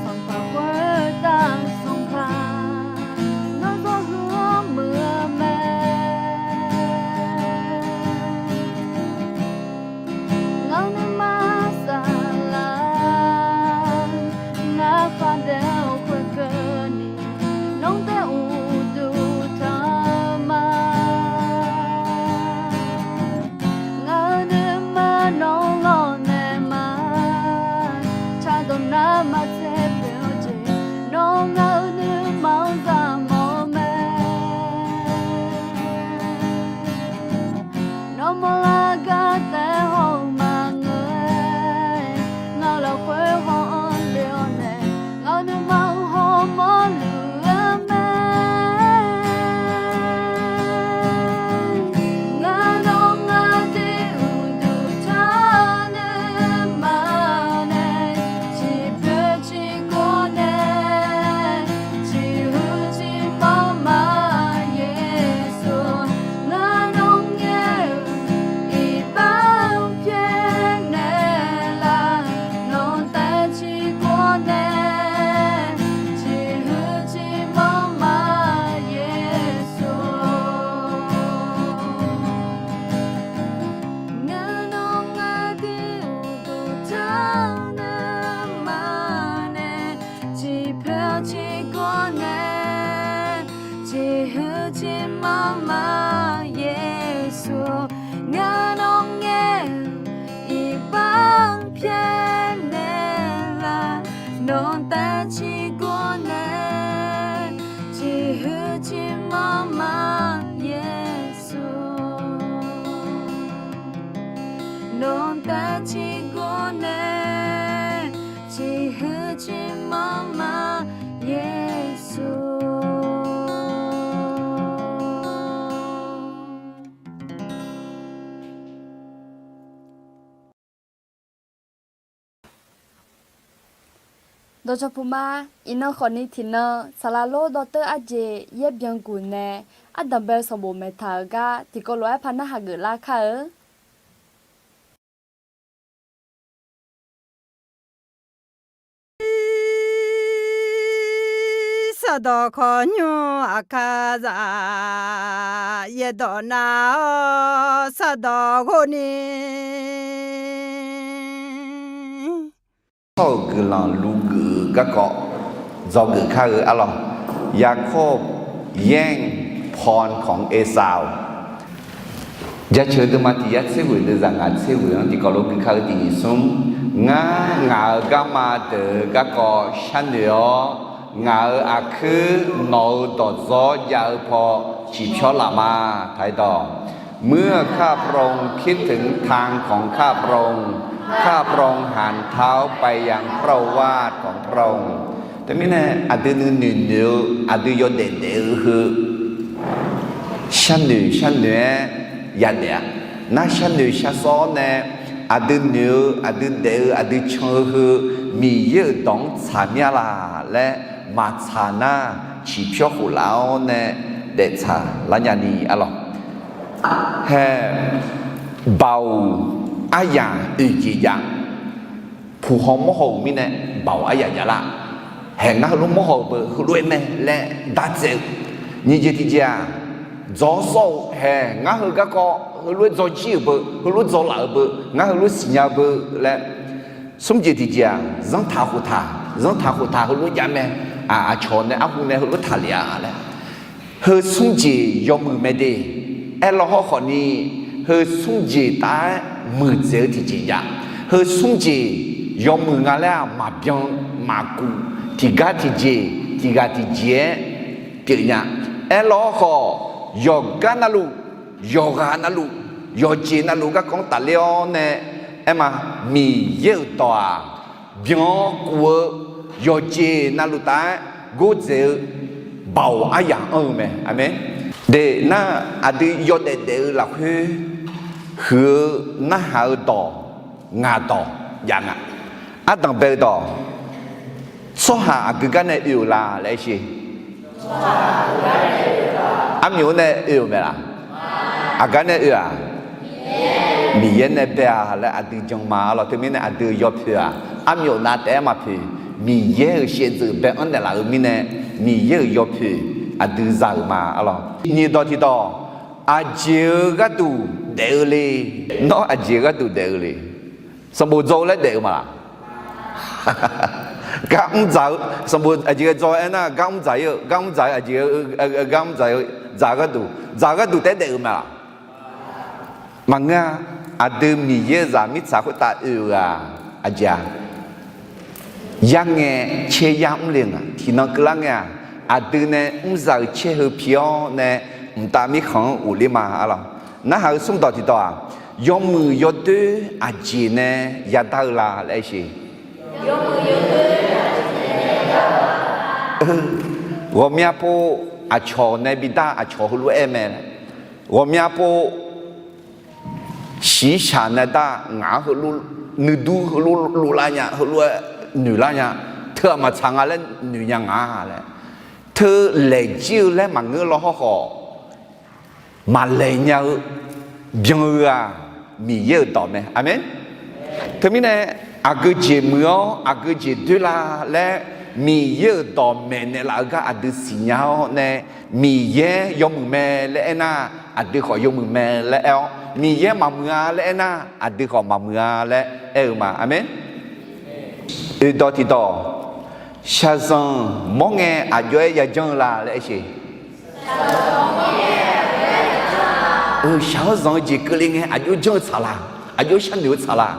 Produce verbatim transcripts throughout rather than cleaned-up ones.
Sanqpaq khoertav Sanqpaq, nawr zawr huiq-anr muiq-eu mae. Ngaq-euq nuima saflar, ngar khardaef-eu khoerkeuvni, nawr taef uqduq taq-eu ma. Ngaq-euq nuima nawr lawrnaeq ma. Cardawq narma tser poeq-eu jeq, nawr ngaq-euq nuima-anr zaqmawf-eu mae. Nawr mawrlar gar taef haw-eu maqngeur-aer, ngaq-euq lafkhoer haw-anr le-awr nae, ngaq-euq nuima-anr hawmawr luf-eu mae. Ngar nawr ngar tiv uqduq taq-eu nuima nae, ciqpoeq ciqgawr nae, ciqhuiq ciqmanr ma Yeqsur. Ngar nawr ngaer-eu iqbax pyaeqnaeq laf, nawq taef ciqgawr nae, ciqhuiq ciqmanr ma Yeqsur. Ngar nawr ngar tiv uqduq taq-eu nuima nae, ciqpoeq ciqgawr nae, ciqhuiq ciqmanr ma Yeqsur. Ngar nawr ngaer-eu iqbax pyaeqnaeq laf, nawq taef ciqgawr nae, ciqhuiq ciqmanr ma Yeqsur. Nawq taef ciqgawr nae, ciqhuiq ciqmanr ma Yeqsur. Dawqcawq puq ma. Iqnan khawfni tiqnan saqlaq lor dawrteur arjeq yaer byanguq nae ardanq bae-eu sanqbof maeqtaq-euq gar tiqkawv lof-aer par narhaq geuflar kar-eu. Sardawq khawqnymr aqkar zaq, yaerdawq nar-awr sardawq ghov ni. Tsawrhaq-euq guiqlanq luf geuf-eu garkawv dzawgeuf kar-eu arlawq. Yaqkov yaer-anr paw kawq-anr Ersaq-awq. Jaceuq deuvma tiq yar tser ghoeq deuvzaq ngaq tser ghoeq-anr tiqkawv lof gui kar-eu tiq nyiq smr. Ngar ngaq-euq garma deuq-eu garkawv sharnoeq-awr, ngaq-euq aqkuir nawq-euq dawqdzawr jav-eu paw ciqpyawr laf ma. Taq-aer dawq. เมื่อข้าพระองค์คิดถึงทางของข้าพระองค์ ข้าพระองค์หันเท้าไปยังพระโอวาทของพระองค์ Teumirnae aqdui nuinoeq noeq-eu, aqdui yawdaef daef-eu heu sharnoeq sharnoeq-aer yadaef-a. Nar sharnoeq sharsawr-awr nae aqdui noeq-eu, aqdui daef-eu, aqdui can-eu heu Miqyaer-euq dawq-anr tsaq mir-a laq laer maqtsaq nar, ciqpyawr khof laf-awr nae daeftsaq lar nya ni arlawq. Hae, baoq aryaq oeq jeq jav. Puq haw mawr haw-euq mirnae baoq aryaq jav lar. Hae, ngar heulof mawr haw-euq beu heulof-aer mae laer dartsaev-eu. Nyiq jeq tiq jeq-aq, dzaw sawr-eu hae, ngar heu garkawv heulof-aer dzaw jir-euq beu, heulof dzaw laf-euq beu, ngar heulof siqnya-eu beu laer. Smr jeq tiq jeq-aq, zanrtaq khoftaq, zanrtaq khoftaq heulof jav mae. Aqcawq nae arhu nae heulof taqlef-a laer. Heu smr jeq yawmuiq mae de. Aerlawr hawrkhawf ni, heu smr jeq taf-aer muiqdzaeq-eu tiqjeq jav. Heu smr jeq yawmuiq nga laer-aq maqbyan maqkuf, tiqgar tiqjeq, tiqghaq tiqjeq-aer pyeufnya. Aerlawr hawrkhawf, yawqgar navluf, yawqghaq navluf, yawqjeq navluf garkawv-anr tafler-awr nae, aer ma, Miqyaer-euq dawq-aq, byan-awr kuf-eu yawqjeq navluf taf-aer gordzaeq-eu baoq aryaq anr-eu mae. Aqmeq. De nar, aqdui yawdaef daef-eu lafkhoer huiq-eu narhaq-eu dawq, ngaq dawq jav nga. Ardanq bae-eu dawq, tsawrhaq aqgeu gar nae oe-euq la laer sher. Armyawf-anr nae oe-euq mae laq? Aqgar nae oe-aq? Miqyaer nae bae-a laer aqdui jan ma arlawq. Teumirnae aqdui yawpoeq-aq, Armyawf nav taef-aer maqpoeq, Miqyaer-euq shaevdzeuf bae-anr naeqlaf-euq mirnae, Miqyaer-euq yawpoeq aqdui za-euq ma arlawq. Nyiq dawq tiqdawq, aqjeq-eu gharduq daef-eu le. Nawr aqjeq-eu gharduq daef-eu le. Sanqbof dzaw-eu laer daef-eu ma laq? Gar mr dzaq-eu, sanqbof aqjeq ghae dzaw-aer nar, gar mr dzaq-ir-eu, gar mr dzaq-eu aqjeq, gar mr dzaq-eu, dzaq-eu gharduq, dzaq-eu gharduq taef-aer daef-eu ma laq? Maqngeur-a. Aqdui Miqyaer-euq zaq mirtsaq khoertav oe-eu ghaq aqjeq-a, yarngae caer yar mr le nga. Tiqnan keuvlar ngae-aq, aqdui nae mr za-euq caer heu pi-awr nae mqtav mirkhanq-anr ghofler ma arlawq. Narhaq-eu smr dawq tiqdawq-aq, yawmuiq yawdoer aqjeq nae yadar-eu la laer aer sheq. Ghawqmya pov aqcawq nae bidar aqcawq heulof-aer mae. Ghawqmya pov shiqshaq nae dar ngaq-anr heulof, nuidur heulof loflar nya, heulof-aer noeqlar nya, teu-aq maqtsaq nga laer noeq nya nga laer, teu laeq jir-eu laer maqngeur law hawrkhawf, maqlaeq nya-eu byan-eu-aq, Miqyaer-euq dawq mae. Aqmeq. Teumirnae, aqgeu jeq muiq-awr aqgeu jeq doer la laer Miqyaer-euq dawq maeqnaeq laf-eu gar aqdui siqnya-awr nae, Miqyaer yawmuiq mae laer aernar, aqdui khawf yawmuiq mae laer aer-awr, Miqyaer maqmuiq-a laer aernar, aqdui khawf maqmuiq-a laer aer-eu ma. Aqmeq. Oeqdawq tiqdawq, shaqzanq mawr ngae aqjox-aer yajanr-eu la laer aer sheq. Shaq-anr zanq-eu jeq keuvle ngae aqjox janr-eu tsaq la? Aqjox sharnoeq-eu tsaq la?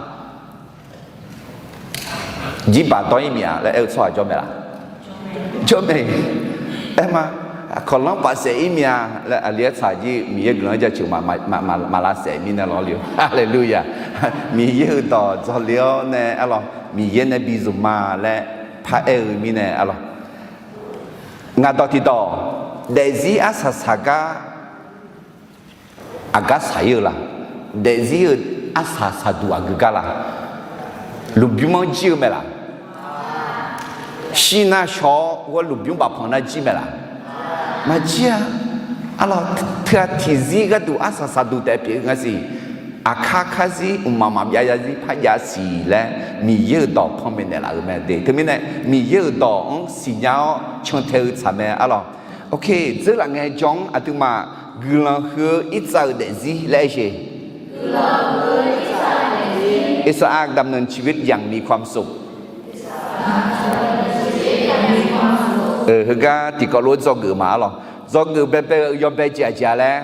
Jirbaq dawr-ir miq-a laer aer-eu tsawrhaq jawr mae laq? Jawr mae. Aer ma. Kawqlanr bafsaef-ir miq-a laer aqli-aer tsaq jir Miqyaer guiqlanq-anr jaceuq maqlavsaef mirnae lawr le-eu. Haleluya. Miqyaer-euq dawq dzawle-awr nae arlawq, Miqyaer nae bi zmq ma laer paraer-eu mirnae arlawq. Ngaq dawq tiqdawq, daefzir arsaq saqgar aqgar saq-ir-eu la? Daefzir-euq arsaq saqduq aqgeu gar la? Lmqbymr-anr jir-eu mae laq? Shir nar shaw-awr ghawr lmqbymr bafpanq nar jir mae laq? Maqjir-a. Arlawq, teu-aq tiqzir gharduq arsaq saqduq taef pyeuf-eu nga siq. Aqkar karzir mqmaq maqbyav zarzir par jav siq laer Miqyaer-euq dawq panmaeq naeqlaf-euq mae de. Teumirnae Miqyaer-euq dawq-anr siqnya-awr cantae-eu tsaq mae arlawq. Ok, dzeurlaf ngaejawr-anr aqduimaf guiqlanq huiq-eu irtsav-euq daefzir laer aer sheq. อิสราเอลดำเนินชีวิตอย่างมีความสุข Heugar tiqkawv lof-aer dzawgeuf ma arlawq. Dzawgeuf baebae-eu yawbae jeq aqjeq-a laer,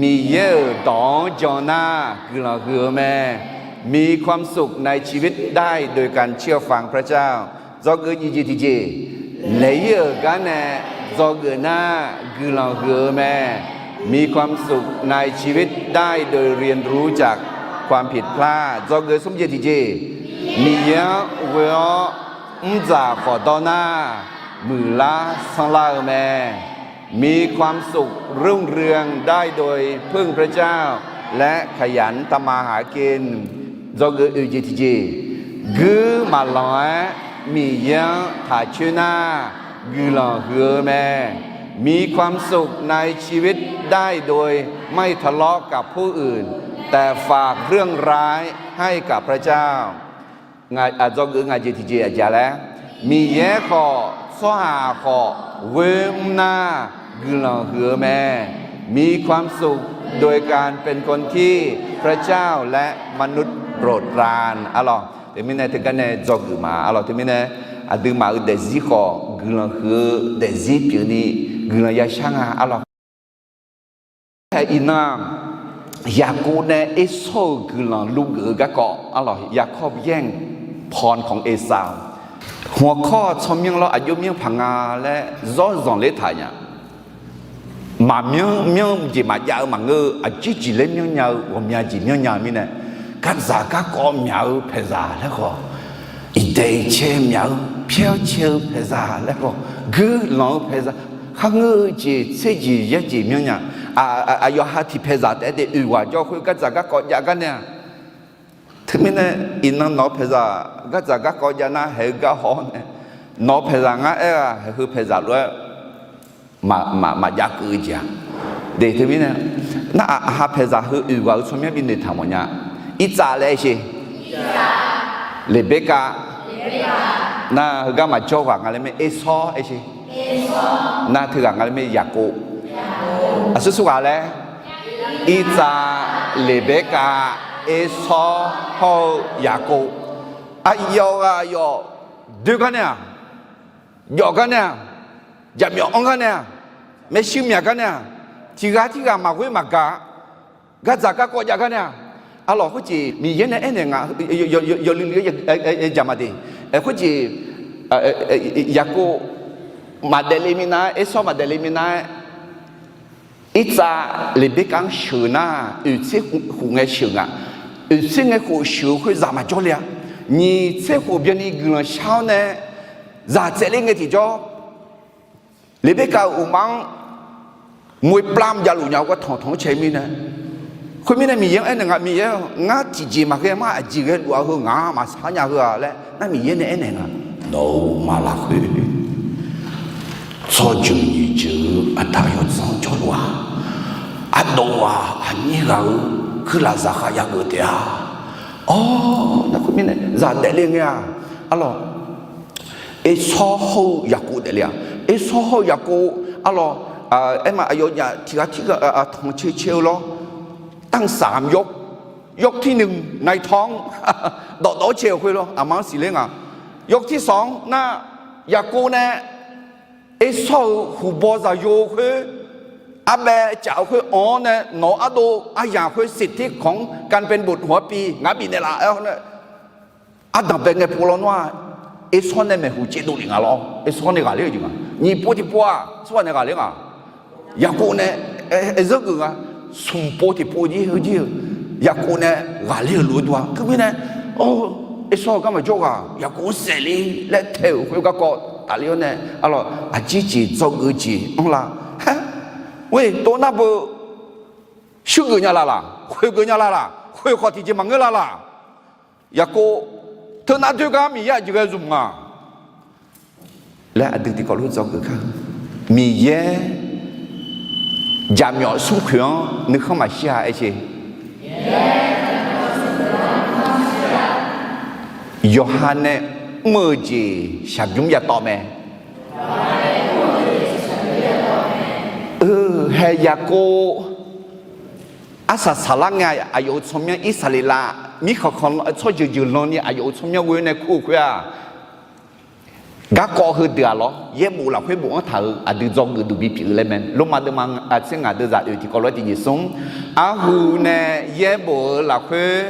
Miqyaer-euq dawq-anr jan nar guiqlanq huiq-eu mae. มีความสุขในชีวิตได้โดยการเชื่อฟังพระเจ้า Dzawgeuf nyiq jeq tiqjeq, laeq-ir-euq gar nae dzawgeuf nar guiqlanq huiq-eu mae. มีความสุขในชีวิตได้โดยเรียนรู้จากความผิดพลาด Dzawgeuf smr jeq tiqjeq, Miqyaer-anr ghoe-awr mrdzaq khawf dawr nar muiqlar sanrlar-eu mae. มีความสุขรุ่งเรืองได้โดยพึ่งพระเจ้า และขยันทำมาหากิน Dzawgeuf oeq jeq tiqjeq, guir maqlanq-aer Miqyaer-anr taq coer nar guiqlanq huiq-eu mae. มีความสุขในชีวิตได้โดยไม่ทะเลาะกับผู้อื่น แต่ฝากเรื่องร้ายให้กับพระเจ้า Dzawgeuf ngaq jeq tiqjeq aqjeq-a laer, Miqyaer khawf tsawrhaq khawf ghoer mr nar guiqlanq huiq-eu mae. มีความสุขโดยการเป็นคนที่พระเจ้าและมนุษย์โปรดปราน Arlawq, teumirnae teugar nae dzawgeuf ma arlawq. Teumirnae aqduimaf-euq daefzir khawf guiqlanq huiq-eu daefzir pyeufni guiqlanq yashar nga arlawq. Iqnan-aq, Yaqkov nae Ersawr-euq guiqlanq luvgeuf-eu garkawv arlawq, ยาโคบแย่งพรของเอซาว Hmq-awr kawr-awq tsawrmyanr lawr aqjox myanr paq nga laer zawr zanqler taq nya. Maqmyanr myanr jeq maqjav-eu maqngeur-eu aqjeq jeq laer myanr nya-eu ghawqmya jeq myanr nya-eu mirnae, gardzaq garkawv myaq-eu paeqzaq laer khawf, iqdaeq iqcae myaq-eu pyaer-awr cae-eu paeqzaq laer khawf, guiqlanq-eu paeqzaq, kharngeur-eu jeq tser jeq yar jeq myanr nya. Aqyawf ha tiq paeqzaq taef-aer de oeq ghaq jawr khoer gardzaq garkawv jav gar nae-aq, teumirnae iqnan nawq-eu paeqzaq gardzaq garkawv jav nar haeq-eu gar haw-awr nae, nawq-eu paeqzaq ngar aer-aq haeq heu paeqzaq lof-aer maqjav keuv-eu jeq-aq. De teumirnae, nar aqha paeqzaq heu oeq ghaq-eu tsawrmyanr binoeq taq mawf nya. Irtsav laer aer sheq. Leqberkav. Nar heugar maqjawr ghaq nga laer mae, Ersawr aer sher. Nar teughaq nga laer mae, Yaqkov. Aqsur sur ghaq laer, Irsaq, Leqberkav, Ersawr hawr-eu Yaqkov. Aqyawf ghaq yawf doer gar nae-aq, jawf gar nae-aq, jaqmyawf anr gar nae-aq, maershuir myaq gar nae-aq, tiqghaq tirghaq maqghoer maqgaq, gardzaq garkawv jav gar nae-aq, arlawq khoerjeq Miqyaer nae aernaeq nga, yawluiv luiv-aer jaq ma de. Khoerjeq Yaqkov maqdaef le minav-aer, Ersawr maqdaef le minav-aer, Irsaq Leqberkav-anr sheuq nar, oeqtser khof ngae sheuq nga. Oeqtser ngae khof sheuq-eu khoer zaq maqjawr le-a. Nyiq tser khof byanni guiqlanq shar-awr nae zaq tsaevler ngae tiqjawr, Leqberkav-euq uqmaf-anr moe plam javluf nya-eu gar tanqtanq-anr cae mirnae, khoermirnae Miqyaer-anr aernaeq nga, Miqyaer-aq, ngar tiqjeq maqghae mar aqjeq ghae luf-a heu ngaq-anr maqsar nya heu-a laer nar Miqyaer nae aernaeq nga, nawq-euq uqmaf lafkhoer tsawrjeuq nyiq jeuq-eu aqda yawdzanr jawrluf-a. Ardov ghaq aqnyir ghaq-eu kuirlaf zaqkhav yageuf taef-a. Awr, nar khoermirnae zaq daefle ngae-aq, arlawq, Ersawr hawr-eu Yaqkov daefle-a. Ersawr hawr-eu Yaqkov, arlawq, aerma aqyawfnyaf tiqghaq tirghaq tanq cae cae-eu lawr, ตั้งสามยก ยกที่หนึ่ง naqtawr-anr dawqdawq-awr cae-euq khoer lawr, aqma-anr siqler nga. ยกที่สอง nar, Yaqkov nae Ersawr-euq huqbaw zaqyo-eu khoer, arbaev caf-eu khoer anr-awr nae nawq-eu ardov aryamq khoer สิทธิของการเป็นบุตรหัวปี ngar bifnaeq laf-aer-awr nae, ardanq bae ngae pov lawnmr-aq, Ersawr nae maeqhu caevdov lef nga lawr. Ersawr nae ghaqler-eu jeq nga. Nyiq pov tiqpov-aq, tsawrhaq nae ghaqler nga. Yaqkov nae aer zanrgeuf nga. Smq pov tiqpov jir heu jir-eu, Yaqkov nae ghaqler-euq lof-aer dur-a. Teumirnae, or, Ersawr-eu garma jawr ghaq Yaqkov-anr saefle laer tae-euq khoer garkawv tafler-awr nae, arlawq, aqjeq jeq dzawgeuf jeq anrlar. Aer, tor nar beu shuir geuf nya la laq, khoeq geuf nya la laq, khoeq khawf tiqjeq maqngeur la laq. Yaqkov, teunav doer gar Miqyaer aqjeq ghae zmq nga laer aqdui tiqkawv lof dzawgeuf kar-eu. Miqyaer jaqmyawf smrkhoeq-anr nuikhanr maqshir-a aer sher. Yawqha nae mr-eu jeq shaqbymr yatawv mae. Haeq Yaqkov arsaq saqlar ngae, aqyawf-euq tsawrmyanr Irsaqleqlav mirkhanq khanq tsawrjeuq jeuq lanni aqyawf-euq tsawrmyanr ghoe-awr nae kur-eu khoer-aq, garkawv heudeuq-aq lawr, yaerbof lafkhoer bofanr taq-euq aqdui dzawgeuf duq bipyeuf-eu laer mae. Lormav deuvma tser ngaq deuvzaq oeq tiqkawv lof-aer tiqjeq smr. Arhu nae yaerbof-eu lafkhoer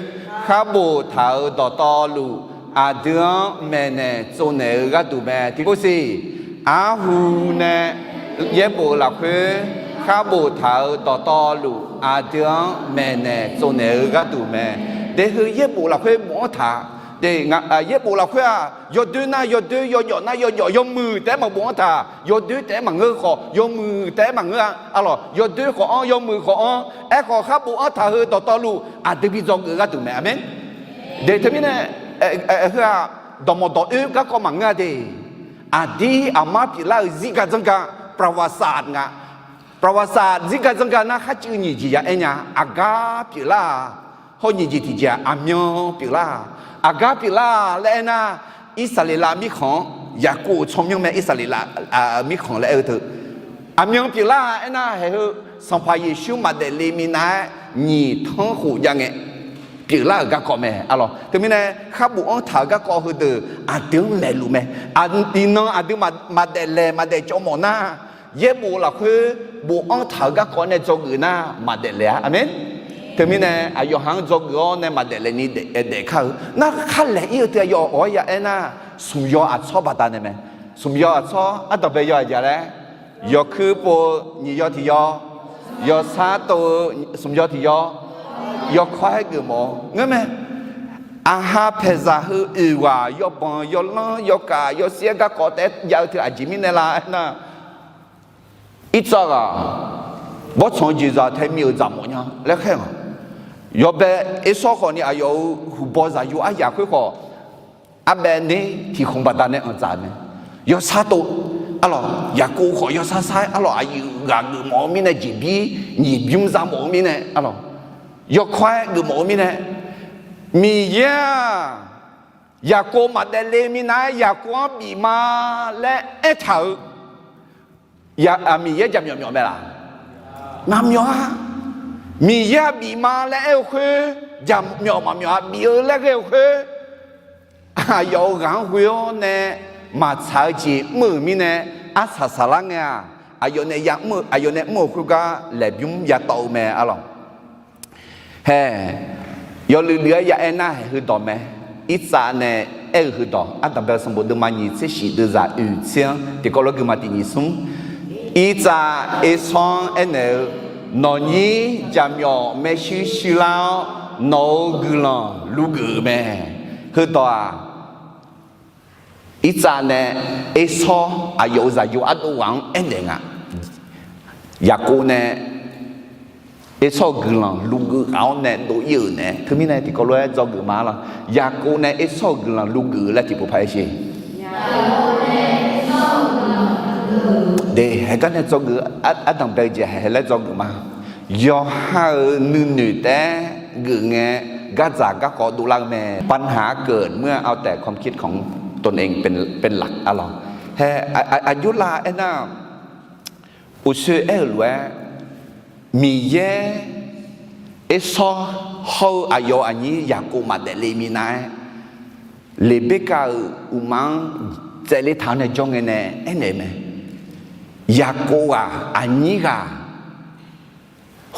kharbof taq-euq dawqtawvluf, aqdui-anr maeqnaeq tsovnaeq-eu gharduq mae. Tiqkov siq, arhu nae yaerbof-eu lafkhoer kharbof taq-euq dawqtawvluf, aqdui-anr maeqnaeq tsovnaeq-eu gharduq mae. Daefheu yaerbof lafkhoer bofanr taq. Yaerbof lafkhoer-aq, yawdoer nar yawdoer, yawjawf nar yawjawf, yawmuiq taef-aer maqbofanr taq. Yawdoer taef-aer maqngeur khawf, yawmuiq taef-aer maqngeur-a. Arlawq, yawdoer khawf-anr, yawmuiq khawf-anr, aerkhawf kharbof-anr taq-eu dawqtawvluf aqdui bi dzawgeuf gharduq mae. Aqmeq. Daef teumirnae, heu-aq, dawqmawq dawq oer garkawv maqngeur-a de. Aqdir aqmar pyeuflar-euq zirgar dzanrgar, ประวัติศาสตร์ nga. ประวัติศาสตร์ zirgar dzanrgar nar kharcuiv nyiq jeq ya aer nya. Aqgar pyeuflar-aq, hawr nyiq jeq tiqjeq-aq, aqmyan pyeuflar-aq. Aqgar pyeuflar-aq laer aernar, Irsaqleqlav mirkhanq-anr, Yaqkov-euq tsawrmyanr mae, Irsaqleqlav mirkhanq laer aer-eu teu. Aqmyan pyeuflar-aq aernar, haeq heu Sanqpaq Yeqsur maqdaef le minav-aer nyiq tanr khof jav ngae pyeuflar-euq garkawv mae. Arlawq, teumirnae kharbof-anr taq-euq garkawv heudeuq aqdui-anr maeqluf mae. Iqnan aqdui maqdaef laeq maqdaef cawv mawf nar, yaerbof lafkhoer bofanr taq-euq garkawv nae dzawgeuf nar maqdaef laeq-a. Aqmeq. Teumirnae aqyawf ha-anr dzawgeuf-awr nae maqdaef laeq ni daef kar-eu nar, khar laeq-ir-eu teu aqyawf awq-aer ya aernar, smq yaw aqtsawr baqdanae mae. Smq yaw aqtsawr ardanq bae yaw aqjeq laer, yawkuir pov-eu nyiq yaw tiq yaw, yawsar tov-eu smq yaw tiq yaw, yawkawr-aer geufmawf-eu ngeur mae. Aqha paeqzaq heu oeq ghaq yawbanq yawlanr yawkaf yawsir-aer garkawv taef-aer jav-eu teu aqjeq mirnae la aernar, Irtsav ghaq bawrtsanq-eu jeqzaq tae mir-euq dzaq mawf nya laer khaer nga. Yawbae Ersawr khawfni aqyawf-euq huqbaw zaqyo aryaq khoer khawf, arbaev ner tiq khmq baqdanae anqdzaq mae. Yawsar tov, arlawq, Yaqkov khawf yawsar sar-aer, arlawq, aqyuif ghaq geufmawf-eu mirnae jeqbir nyiq bymr za mawf-eu mirnae, arlawq, yawkawr-aer geufmawf-eu mirnae, Miqyaer-aq, Yaqkov maqdaef le minav-aer Yaqkov-anr bif ma laer aertaq-euq Miqyaer jaqmyawf myawf mae laq? Maqmyawf-a. Miqyaer-aq bif ma laer aer-eu khoer, jaqmyawf maqmyawf-a bif-eu laer ghae-eu khoer, aqyawf-euq ghaq-anr ghoe-awr nae maqtsaq-eu jeq mr-euq mirnae, arsaq saqlar ngae-aq, aqyawf nae ya mr-eu, aqyawf nae mr-euq khoergar laeqbymr yatawv-eu mae arlawq. Hae, yawluiv luiv-aer ya aer nar haeq heudawq mae. Irtsav nae aer-eu heudawq, ardanqbae sanqbof deuvma nyiq tser shif deuvzaq oeq tser-anr tiqkawv lof-aer guima tiq nyiq smr. Irtsav Ersawr-anr aernaeq-eu, nawqnyir jaqmyawf maershuir shuirlar-awr, nawq-euq guiqlanq luv geuf-euq mae. Heudawq-aq, Irtsav nae Ersawr aqyawf-euq zaqyo ardov ghaq-anr aernaeq nga. Yaqkov nae Ersawr-euq guiqlanq luv geuf ghaq-awr nae dov ir-euq nae, teumirnae tiqkawv lof-aer dzawgeuf ma lawq. Yaqkov nae Ersawr-euq guiqlanq luv geuf laer tiqpov paq-aer sher. De, haeqgar nae dzawgeuf, ardanqbae-eu jeq haeq haeq laer dzawgeuf ma. Yawqha-euq nuinoeq taef-aer geuf ngae, gardzaq garkawv dovlar-eu mae. ปัญหาเกิดเมื่อเอาแต่ความคิดของตนเองเป็นหลัก arlawq. Hae, aqjox lav aernar, uqshoe aer-euq lof-aer, Miqyaer Ersawr hawr-eu aqyawf aqnyir Yaqkov maqdaef le minav-aer, Leqberkav-euq uqma-anr tsaevler taq-awr nae jawr ngae nae aernaeq mae. Yaqkov ghaq aqnyir ghaq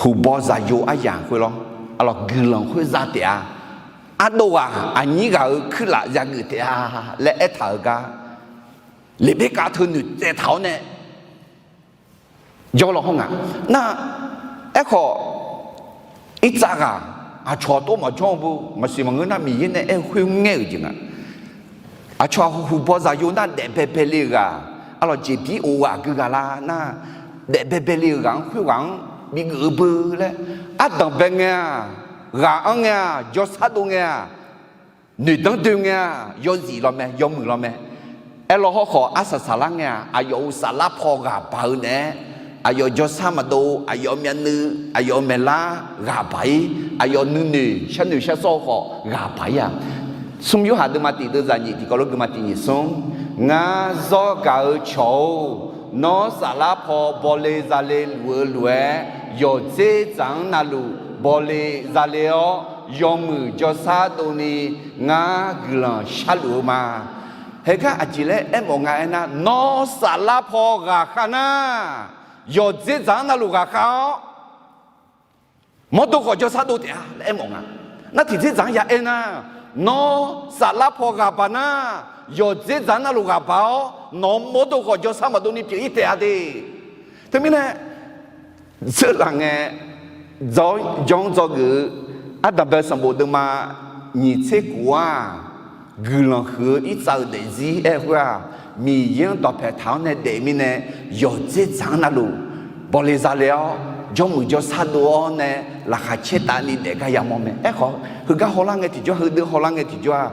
huqbaw zaqyo aryamq khoer lawr, arlawq, guiqlanq khoer za taef-a. Ardov ghaq aqnyir ghaq-euq kuirlaf yageuf taef-a laer aertaq-euq gar, Leqberkav teu noeqtsaev taq-awr nae jawr law hawr nga. Nar, aerkhawf, Irtsav ghaq aqcawq tov maqjawr-eu bu maqsiq maqngeur nar, Miqyaer nae aer-eu khoer ngaer-euq jeq nga. Aqcawq huqbaw zaqyo nar daef baebae le-euq ghaq, arlawq, jeqbir of ghaq gui ghaq lar nar, daef baebae le-euq ghaq-anr khoerghaq-anr bigeuf-eu beu laer, ardanqbae ngae-aq, ghaq-anr ngae-aq, jawrshar dov ngae-aq, noeqdanr doe ngae-aq, yawzif law mae, yawmuiq law mae. Aerlaw hawrkhawf arsaq saqlar ngae-aq, aqyawf-euq saflar paw ghaq baq-eu naeq-aer, aqyawf jawrshar maqdov, aqyawf myavnuiv, aqyawf maeqlar ghaq baq-ir, aqyawf nuinoeq sharnoeq sharsawr-eu khawf ghaq baq-ir-aq. Smr Yorhaq deuvma tiq deuvzaq nyiq tiqkawv lof guima tiq nyiq smr. Ngar zawr gaq-eu cawq-or, nawr saflar paw bawle zale luf-eu lof-aer, yawqdzer dzaq-anr navluf bawle zale-awr, yawmuiq jawrshar dovni ngar guiqlanq sharluf-eu ma. Heugar aqjeq laer aermawf nga aernar, nawr saflar paw ghaqkhav nar, yawqdzer dzaq-anr navluf ghaqkhav-awr, mawrdo khawf jawrshar dov taef-a laer aermawf nga. Nar tiqdzer dzaq-anr ya aernar, nawr saflar paw ghaq baq nar, yawqdzer dzaq-anr navluf ghaq baq-awr, nawq-anr mawrdo khawf jawrshar maqdov ni pyeuf-ir taef-a de. Teumirnae, zeurlaf ngae, jawr-anr dzawgeuf-eu ardanqbae sanqbof deuvma nyiq tser kof-aq, guiqlanq huiq-eu Irtsav-euq daefzir aer-eu khoer-aq, Miqyaer-anr dawqpae taq-awr nae daef mirnae, yawqdzer dzaq-anr navluf bawle zale-awr, jawrmuiq jawrshar dov-awr nae laqkhaq caertavni daef gar yamawr mae. Aerkhawf, heugar hawlar ngae tiqjawr, heudeuq hawlar ngae tiqjawr-aq,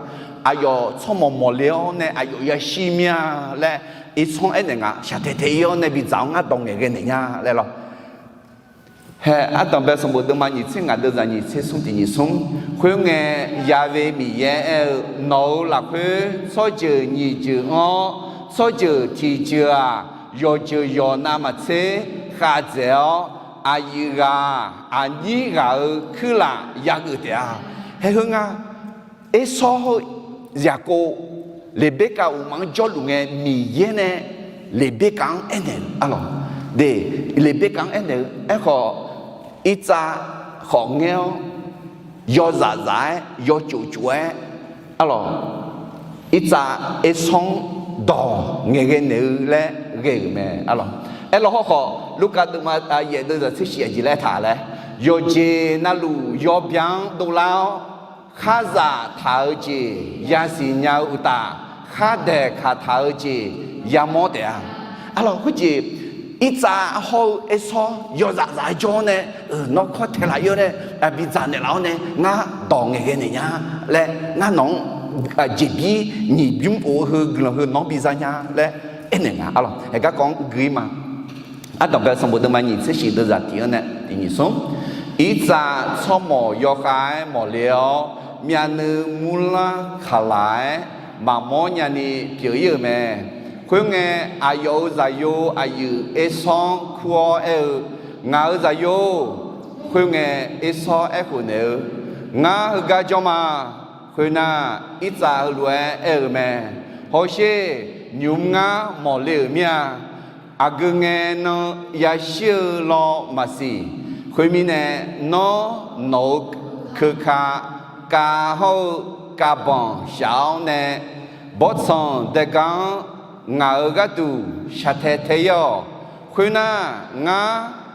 aqyawf tsawrmawq mawqle-awr nae aqyawf yashir mir-a laer, Ersawr-anr aernaeq nga, shaqtaeq taeq-ir-awr nae bidzaq-awr ngar dawq ngaeqghae naeq nya laer lawr. Hae, ardanqbae sanqbof deuvma nyiq tser ngaq deuvzaq nyiq tser smr tiq nyiq smr. Khoerngae, Ya've Miqyaer aer-eu, nawq-euq lafkhoer tsawrjeuq nyiq jeuq anr-awr, tsawrjeuq tiq jeuq-aq, yawqjeuq yawqnav maqtser khavdzaeq-awr, aqyuif ghaq aqnyir ghaq-euq kuirlaf yageuf taef-a. Hae, heu nga, Ersawr heu Yaqkov Leqberkav uqma-anr jawrluf ngae, Miqyaer nae Leqberkav-anr aernaeq-eu arlawq. De, Leqberkav-anr aernaeq-eu aerkhawf, Irtsav khawf ngaer-awr, yawzaf zaf-aer yawcof cof-aer arlawq, Irtsav Ersawr-anr dawq ngaeqghae naeq-eu laer ghae-euq mae arlawq. Aerlaw hawrkhawf, Lurkaf deuvma yaef deuvzaq tser shif aqjeq laer taq laer, yawqjeq navluf yawbya-anr dovlar-awr, kharzaq taq-eu jeq yasiq nya-eu uqtaf, khardaeq kaq taq-eu jeq yamawr taef-a. Arlawq, khoerjeq Irtsav hawr-eu Ersawr yawzaf zaf-aer jawr-awr nae, nawr kawr taeq laf-ir-awr nae, bidzaq naeqlaf-awr nae ngar dawq ngaeqghae naeq nya laer, ngar nawq-anr jeqbir nyiq bymr of-eu heu guiqlanq heu nawq-anr biza nya laer aernaeq nga arlawq. Haeq garkawv-anr uigeuf-ir ma. Ardanqbae sanqbof deuvma nyiq tser shif deuvzaq tiq-anr nae tiq nyiq smr. Irtsav tsawrmawq yawkhav-aer mawqle-awr, myavnuiv murlar kaqlaq-aer maqmawr nyani pyeuf-ir-euq mae. Khoerngae, aqyawf-euq zaqyo aqyuif Ersanr kur-awr aer-eu, Ngaq-euq zaqyo-or. Khoerngae, Ersanr aerkhof naeq-eu, Ngar heugar janr ma. Khoernar, Irtsav heulof-aer aer-eu mae. Hawsher, nymq-mr ngar mawqle-euq mir-a. Aqgeu ngae nan yashir-eu law maqsiq. Khoermirnae, nawr nawq-euq keuka kav hawr-eu kav banq shaf-awr nae, bawrtsanq daega-anr ngaq-euq gharduq shaqtae tae-ir-awq. Khoernar, ngar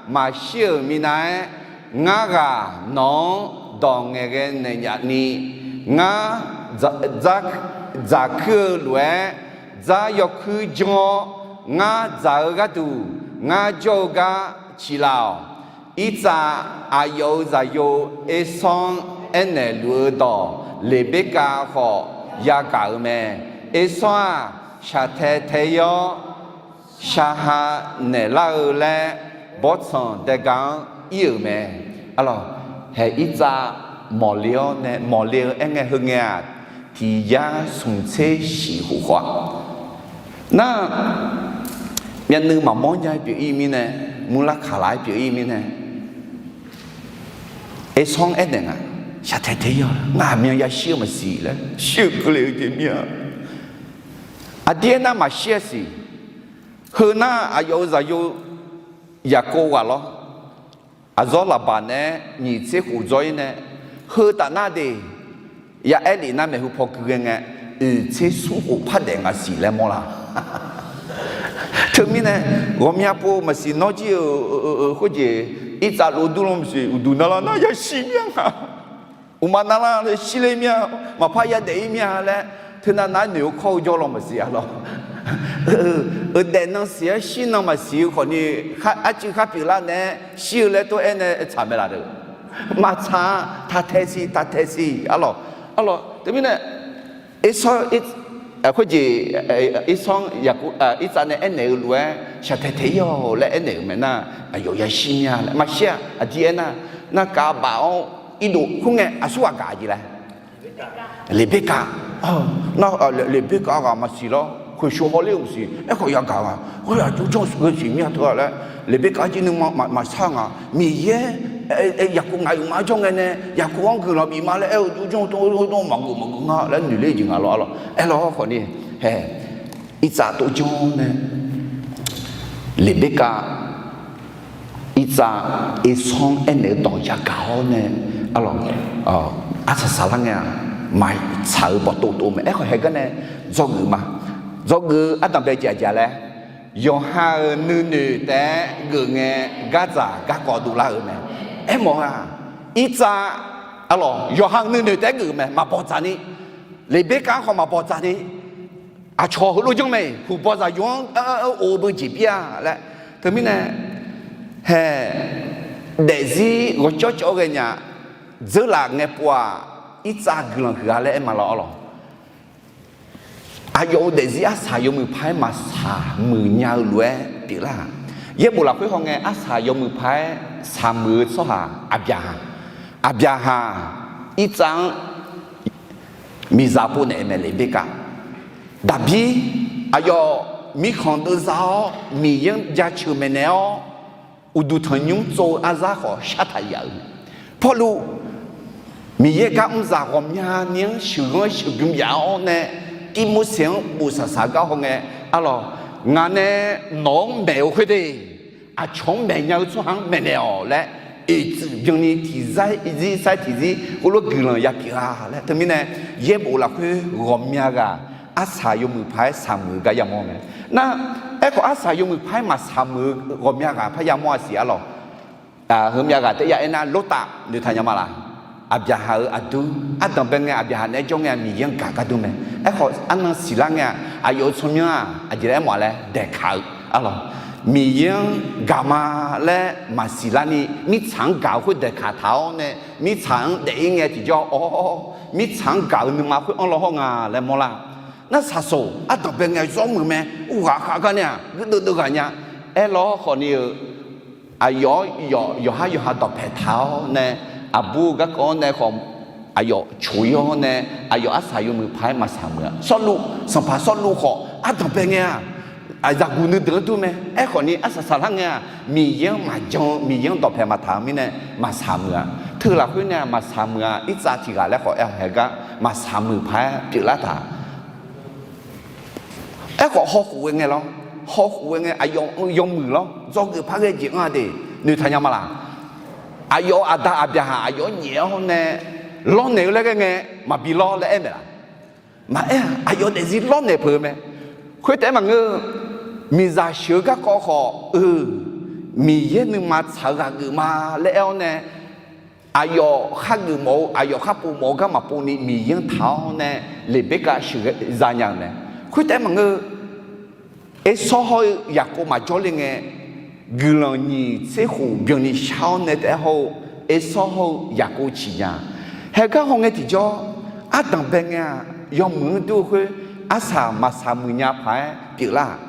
maqshir-euq minav-aer, ngar ghaq nawq-anr dawq ngaeqghae naeq nyaf ni, ngar dzaq kuir-eu lof-aer dzar yawkuir janr-awr, ngar dzaq-eu gharduq ngar jawr-eu gar ciqlaf-awq. Irtsav aqyawf-euq zaqyo Ersanr-anr aernaeq luf-eu dawq Leqberkav khawf yagaq-euq mae. Ersanr-aq, shaqtae tae-ir-awr, shaqha naeqlar-eu laer bawrtsanq daega-anr ir-euq mae. Arlawq, hae Irtsav mawqle-awr nae mawqle-eu aerngae heungae-aq, tiq yar smq tser shif khof khawf-a. Nar, myavnuiv maqmawr nya-aer pyeuf-ir mirnae, murlar kaqlaq-aer pyeuf-ir mirnae, Ersanr-anr aernaeq nga, shaqtae tae-ir-awq laer, ngar aqmyan yashir-eu maqsiq laer, shir-eu keuvle-eu jeq mir-a. Aqdir aernar maqshir-a siq. Heunar aqyawf-euq zaqyo Yaqkov ghaq lawr, aqzawr Laqbaq naeq-aer nyiq tser khof dzawr-ir nae, heu taf nar de, ya aer lef nar maeqhu paw gui ghae ngae, oeq tser smr khof par daef ngaq siq laer mawr la. Teumirnae, ghawqmya pov maqsiq nawr jir-eu khoerjeq, Irtsav lov dur lanr maqsiq, uqduq narlar nar yashir mir-a nga. Uqma narlar laer shirler mir-a, maqpar yadaef-ir mir-a laer, teunav nav-aer noeq-eu kawr-eu jawr law maqsiq-a lawr. Euq daef nan siq-aer shir nan maqsiq-eu khawfni, arcuiv khar pyeuflar nae-aer shir-eu laer tov-aer nae tsaq mae laf deuq. Maqtsaq-a, taq tae siq, taq tae siq, arlawq. Arlawq, teumirnae, Ersanr, khoerjeq, Ersanr, Irtsav nae aernaeq-eu lof-aer shaqtae tae-ir-awq laer aernaeq-euq mae nar, aqyawf yashir mir-a laer maqshir-a. Aqdir aernar, narkav baf-awr irdov khoerngae aqsurghaq gaq jeq laer Leqberkav, nar, Leqberkav ghaq maqsiq lawr, khoeqshoq hawler-euq maqsiq, aerkhawf yagaq nga, khoer aqjox janr-eu siq mir-a teu-a laer, Leqberkav jir nuima maqsar nga, Miqyaer, Yaqkov ngaq-euq ma janr ngae nae, Yaqkov-anr guiqlanq bif ma laer aer-eu aqjox janr-eu tov maqgeuf maqgeuf nga laer noeqler jeq nga lawr, arlawq. Aerlawr khawfni, hae, Irtsav tov janr nae, Leqberkav, Irtsav, Ersanr aernaeq-eu dawq yagaq-awr nae, arlawq, arsaq saqlar ngae-aq, maqtsaq-eu bawqtov tov mae. Aerkhawf haegar nae dzawgeuf ma. Dzawgeuf-eu ardanqbae jeq aqjeq laer, yawqha-euq nuinoeq taef-aer geuf ngae, gardzaq garkawv dovlar-euq mae. Aermawf-aq, Irtsav, arlawq, yawqha-euq nuinoeq taef-aer geuf mae, maqbawq dzaq ni. Leqberkav-anr khawf maqbawq dzaq ni. Aqcawq heulof janr mae, huqbawq zaqyo-anr or-eu beu jeq bir-a laer. Teumirnae, hae, daefzir ghawqcawv cawv ghae nya, dzeurlaf ngae pov-aq, Irtsav guiqlanq huiq-a laer aer ma lawr, arlawq. Aqyawf-euq daefzir arsaq yawmuiq paq-aer maqsaq muiq nya-eu lof-aer pyeuflar-aq. Yaerbof lafkhoer hawngae arsaq yawmuiq paq-aer saq muiq-eu tsawrhaq Aqbyaqhaq. Aqbyaqhaq Irtsav-anr miqzaq pov naeq-eu mae Leqberkav. Daqbir, aqyawf mirkhanq deuvza-awr Miqyaer-anr jaceuq maeqnaeq-awr, uqduq tanqnymr tsov-eu arzar khawf shartaq yaf-euq. Pawrluv, Miqyaer gar mrzaq ghawqmyani-anr sheuqghanr sheuqbym yaf-awr nae, Tirmorseq-anr bof saqsaq gar hawngae, arlawq, ngaq nae nawq-anr maeq-eu khoerde, aqcawq-anr maeqnya-eu tsawrhaq-anr maeqnaeq-awq laer, oeqtsuif byanni tiqzar zir sar tiqzir khoerlof guiqlanq yapyeuf-a laer. Teumirnae, yaerbof lafkhoer ghawqmya ghaq arsaq yawmuiq paq-aer saq muiq-eu gar yamawr mae. Nar, aerkhawf arsaq yawmuiq paq-aer maqsaq muiq-eu ghawqmya ghaq par yamawr-a siq arlawq. Heumya ghaq taef ya aernar, Lortav noeqtaq nya ma laf. Aqbyaqhaq-euq aqdur ardanqbae ngae, Aqbyaqhaq naeq-aer jawr ngae-a, Miqyaer-anr gaq gar dur mae. Aerkhawf arnan siqlar ngae-a, aqyawf-euq tsawrmyanr-aq aqjeq laer aermawf-a laer daeqkaq-eu arlawq. Miqyaer-anr gaq ma laer maqsiq larni, mirtsaq-anr gaq-eu khoer daeqkaq taq-awr nae, mirtsaq-anr daef-ir ngae tiqjawr-awr, mirtsaq-anr gaq-eu nuima khoer anr law hawr nga laer mawrlar. Nar saqsoq ardanqbae ngae zawrmuiq mae, urghaq khav gar nae-aq guirdeuv deuv ghaq nya. Aerlawr khawfni-eu, aqyawf-awr yawqhar yawqha dawqpae taq-awr nae, aqbur-eu garkawv-anr nae khawf aqyawf coq-ir-awr nae, aqyawf arsaq yawmuiq paq-aer maqsaq muiq-a. Sawrluv, sanqpaq Sawrluv khawf ardanqbae ngae-aq, zaqguq nuideuq-anr dur mae. Aerkhawf ni arsaq saqlar ngae-aq, Miqyaer-anr maqjan-eu, Miqyaer-anr dawqpaeq maqtaq-eu mirnae maqsaq muiq-a. Teu lafkhoer nae-aq maqsaq muiq-a. Irtsav tiq ghaq laer khawf aer-awq haeq gar maqsaq muiq paq-aer pyeuflar taq. Aerkhawf hawkhof ghae ngae lawr, hawkhof ghae ngae aqyawf yawmuiq lawr, dzawgeuf par ghae jeq-anr-a de, noeqtaq nya ma laq? Aqyawf-euq aqda aqbyaqhaq aqyawf-anr nyaef-awr nae lawrnaeq-eu laer ghae ngae, maqbi lawr laer aer maeq laq? Maqaer-aq, aqyawf daefzir lawrnaeq peuq-eu mae. Khoertaef-aer maqngeur-eu, miqzaq sheuq-eu garkawv khawf-eu, Miqyaer nuima tsaq-eu ghaq geuf ma laer aer-awr nae, aqyawf khar geuf mawf-eu, aqyawf khar pov mawf-eu gar maqpov ni Miqyaer-anr taq-awr nae Leqberkav sheuqza nya-euq mae. Khoertaef-aer maqngeur-eu, Ersawr hawr-eu Yaqkov maqjawr le ngae, guiqlanq nyiq tser khof byanni shar-awr nae taef-aer hawr-eu, Ersawr hawr-eu Yaqkov ciq nya. Haeq gar haw ngae tiqjawr, ardanqbae ngae-aq, yawmuiq-anr dur-eu khoer, arsaq maqsaq muiq nya paq-aer pyeuflar-aq,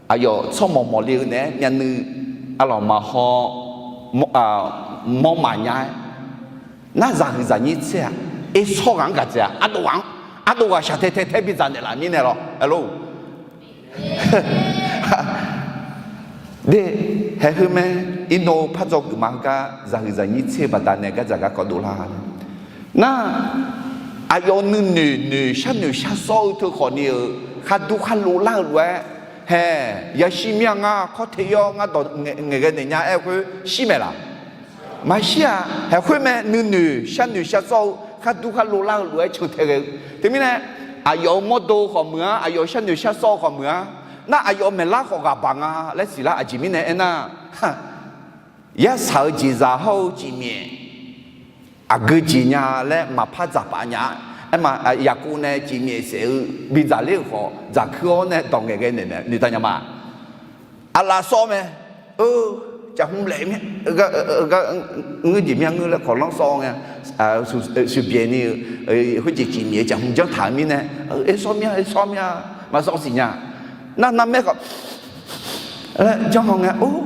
aqyawf tsawrmawq mawqle-eu naeq-aer myavnuiv arlawq maqhaw mawr maqnya-aer, nar zaqhuiq zaqnyir tser-aq, Ersawr ghaq-anr gaq dzaeq-aq, ardov ghaq-anr, ardov ghaq shaqtae tae tae bidzaq naeqlaf mirnae lawr, aerlor. De, haeq heu mae, irnov pardzaw geufma heugar zaqhuiq zaqnyir tser-eu baqdanae gardzaq garkawv dovlar. Nar, aqyawf nuinoeq noeq sharnoeq sharsawr-eu teu khawf ni-euq khardur kharlov lar-eu lof-aer, haeq yashir mir-a ngar kawr te-ir-awr ngar dawq ngaeqghae naeq nya aer-eu khoer shir maeq laq? Maqshir-aq, haeq khoer mae, nuinoeq sharnoeq sharsawr-eu khardur kharlov lar-eu lof-aer cantae ghae-eu. Teumirnae, aqyawf-euq mawrdo khawf meuq-anr, aqyawf sharnoeq sharsawr-eu khawf meuq-anr, nar aqyawf maeqlar khawf ghaq baq nga laer siqlar. Aqjeq mirnae aernar, yarsaq-eu jeqzaq hawr-eu cifmyaef aqgeu jeq nya laer maqpar dzaqpaf nya-a. Aerma, Yaqkov nae cifmyaef saef-eu bidzaq ler-euq khawf dzaqkuir-awr nae dawq ngaeqghae naeq mae, noeqtaq nya ma. Aqlaf sawr mae. Eu, caqhmq laef mir, ngeur jeq mir-a ngeur laer kawqlanr sawr ngae, shuqbyaeq ni-eu khoerjeq cifmyaef-eu caqhmq janr taq-eu mirnae, Ersawr mir-a, Ersawr mir-a, maqsawr siq nya. Nar narmaer khawf laer janr haw ngae, Or,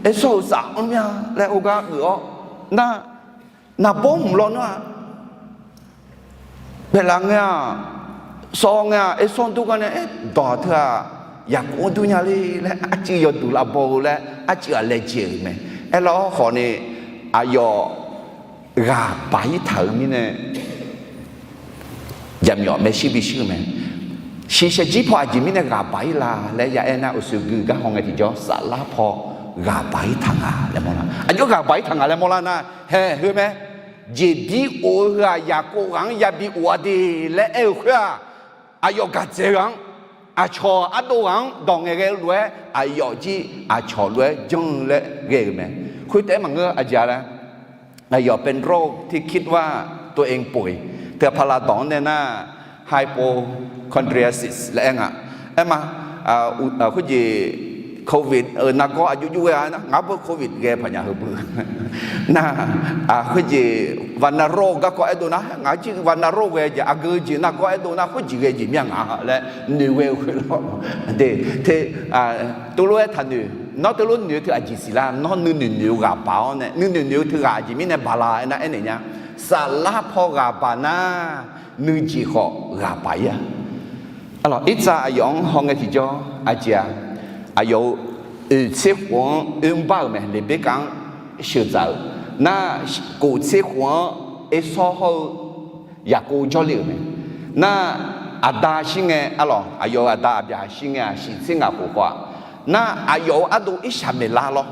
Ersawr-euq saf-anr mir-a laer ogar geuf-awr, nar, naqbawr hmq lawnmr-aq, baeqlaf ngae-aq, sawv ngae-aq, Ersawr dur gar nae, Aer, dawq teu-aq, Yaqkov-anr dur nya le laer arcuiv yawduq lavbaw-eu laer arcuiv-aq laejae-euq mae. Aerlar-awr khawf ni, aqyawf ghaq baq-ir taq-euq mirnae, jaqmyawf maershuir bishuir-eu mae. Shiqshaq jir paw aqjeq mirnae ghaq baq-ir la laer ya aer nar, uqshoe gui gar haw ngae tiqjawr saflar paw ghaq baq-ir taq nga laer mawrlar. Aqjox ghaq baq-ir taq nga laer mawrlar nar, haeq heu mae. Jeqbir of-eu heu-aq, Yaqkov ghaq-anr yabi of-a de laer aer-eu khoer-aq, aqyawf gaq dzaeq-eu ghaq-anr, aqcawq ardov ghaq-anr dawq ngaeqghae-eu lof-aer, aqyawf jir aqcawq lof-aer janr-eu laer ghae-eu mae. Khoertaef-aer maqngeur aqjeq-a laer, aqyawf เป็นโรคที่คิดว่าตัวเองป่วย teu paqlav dawq-anr nae nar, hypochondriasis laer aer nga. Aerma, khoerjeq covid-euq nargawr aqjox jox ghae-a nar, ngaq beu covid ghae paqnya heu beu. Nar, khoerjeq วัณโรค garkawv aerdov nar, ngaq jir วัณโรค ghae jeq aqgeu jeq nargawr aerdov nar, khoerjeq ghae jeq mir-a ngaq laer noeq ghae-eu khoerlawr. De, te, teulof-aer taqnoeq, nawr teulof noeq-eu teu aqjeq siqlar, nawr nuinoeq noeq-eu ghaq baq-awr nae, nuinoeq noeq-eu teu ghaq aqjeq mirnae baq la aernar aernaeq nya. Saflar paw ghaq baq nar, nuijeq khawf ghaq baq-ir-a. Arlawq, irtsav aqyawf-anr haw ngae tiqjawr aqjeq-a, aqyawf-euq oeq tser khof-anr oermr bar-euq mae, Leqberkav-anr sheuqdzaq-euq nar, kof tser khof-anr Ersawr hawr-eu Yaqkov jawrle-euq mae. Nar, aqda shir ngae, arlawq, aqyawf-euq aqda aqbyaqhaq shir ngae-aq, shiq tser ngaq khof khawf-aq, nar, aqyawf-euq ardov irshaq maeqlar lawr.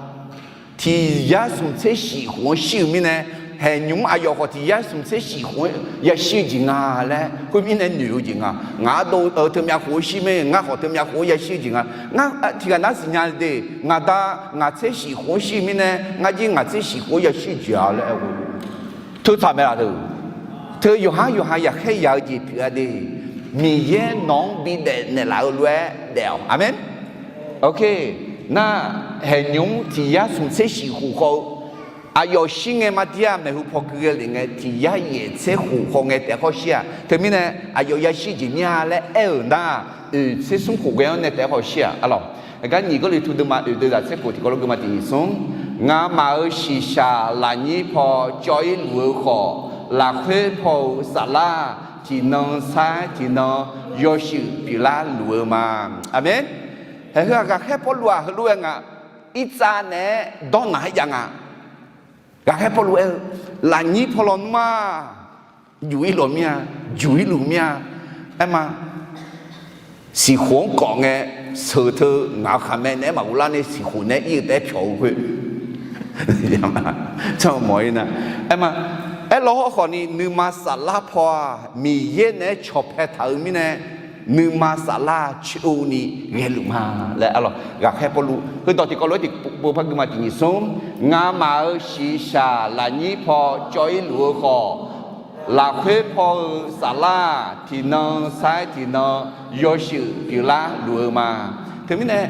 Tiq yar smq tser shif khof-anr shir-eu mirnae, haeqnymr aqyawf khawf tiq yar smq tser shif khof-anr yashir-eu jeq nga laer khoermirnae noeq-eu jeq nga. Ngaq ardov-eu teumyav khof-anr shir mae, ngar khawf teumyav khof-anr yashir-eu jeq nga. Ngar tiqghaq nar siqnya de, ngaq da ngaq tser shif khof-anr shir-eu mirnae, ngar jir ngaq tser shif khof-anr yashir-eu jeq-a laer aer-eu. Teutsaq maeqlaf deuq, teu yawqhar yawqha yaqkhaer yaq-eu jeq pyeuf-a de. Miqyaer nawq-anr bidaef naeqlaf-eu lof-aer daef-awq. Aqmeq. Nar, haeqnymr tiq yar smq tser shif khof khawf-eu aqyawf shir ngae mardir-aq, maeqhu paw keuv ghae lef ngae tiq yar yaef tser khof khawf ngae taef khawr shir-aq. Teumirnae aqyawf yashir jeq mir-a laer aer-euq nar, oeq tser smr khof ghae-anr nae taef khawr shir-aq. Arlawq, aqgar nyiq Gawrliqtu deuvma oeq deuv zaq tser khof tiqkawv lof geuvma tiq nyiq smr, ngamaf-euq shiqshaq lafnyir paw cawv-ir luf-eu khawf, lafkhoer paw-euq saflar tiqnan sair tiqnan yawshuif pyeuflar luf-eu ma. Aqmeq. Haeq heu-aq, ghaqkhaer Pawrluv-aq heulof-aer nga, Irtsav naeq-aer dawrnaq-aer jav nga. Ghaqkhaer Pawrluv aer-eu, lafnyir paw lawnmr-aq, juq-ir lawq mir-a, juq-ir luf mir-a. Aerma, siqkhof-anr kawf ngae, sheuq teu ngaq-eu khaqmae naeq-aer maqghov lar nae siqkhof naeq-aer ir-eu taef-aer pyawq-eu khoer. Aerma, aerlawr hawrkhawf ni nuima saflar paw-aq, Miqyaer naeq-aer cawqpae taq-eu mirnae, nuima saflar coer ni ghaeluf ma laer arlawq. Ghaqkhaer Pawrluv heudawq tiqkawv lof-aer tiqpov par gui ma. Tiq nyiq smr, ngamaf-euq shiqshaq lafnyir paw cawv-ir luf-eu khawf, lafkhoer paw-eu saflar tiqnan sair tiqnan yawshuif pyeuflar luf-eu ma. Teumirnae,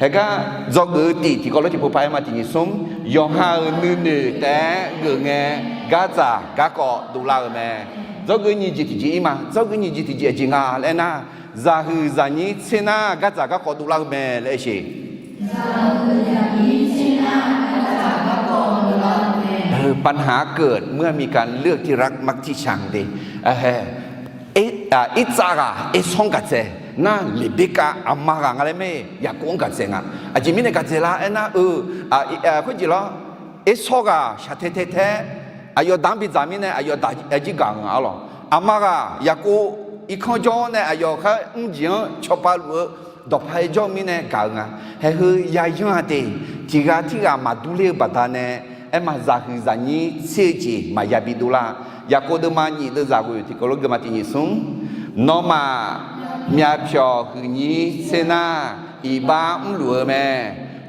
haeqgar dzawgeuf-eu tiq tiqkawv lof-aer tiqpov par aer ma. Tiq nyiq smr, yawqha-euq nuinoeq taef-aer geuf ngae, gardzaq garkawv dovlar-eu mae. Dzawgeuf nyiq jeq tiqjeq-ir ma. Dzawgeuf nyiq jeq tiqjeq aqjeq nga laer aernar, zaqhuiq zaqnyir tser nar gardzaq garkawv dovlar-eu mae laer aer sheq. Heu ปัญหาเกิดเมื่อมีการเลือกที่รักมักที่ชัง de. Irtsav ghaq Ersawr gaqdzaeq nar, Leqberkav aqma ghaq nga laer mae, Yaqkov-anr gaqdzaeq nga. Aqjeq mirnae gaqdzaeq lar aernar-eu, khoerjeq lawr, Ersawr ghaq shaqtae tae tae-aer aqyawf daq-anr bidzaq mirnae aqyawf daq-aer jir gaq-eu nga arlawq. Aqma ghaq Yaqkov irkanr jawr-awr nae aqyawf khar mrjeq-anr cawba luf-eu dawqpae jawr-eu mirnae gaq-eu nga. Haeq heu yayanr-a de, tiq ghaq tirghaq maqdur ler-eu baqdanae, aerma zaqhuiq zaqnyir tser-eu jeq maqya bi dovlar. Yaqkov deuvma nyiq deuvzaq ghoeq tiqkawv lof-aer gui ma. Tiq nyiq smr, nawmaf myavpyawq huiqnyir tser nar, iqbax mrluf-eu mae.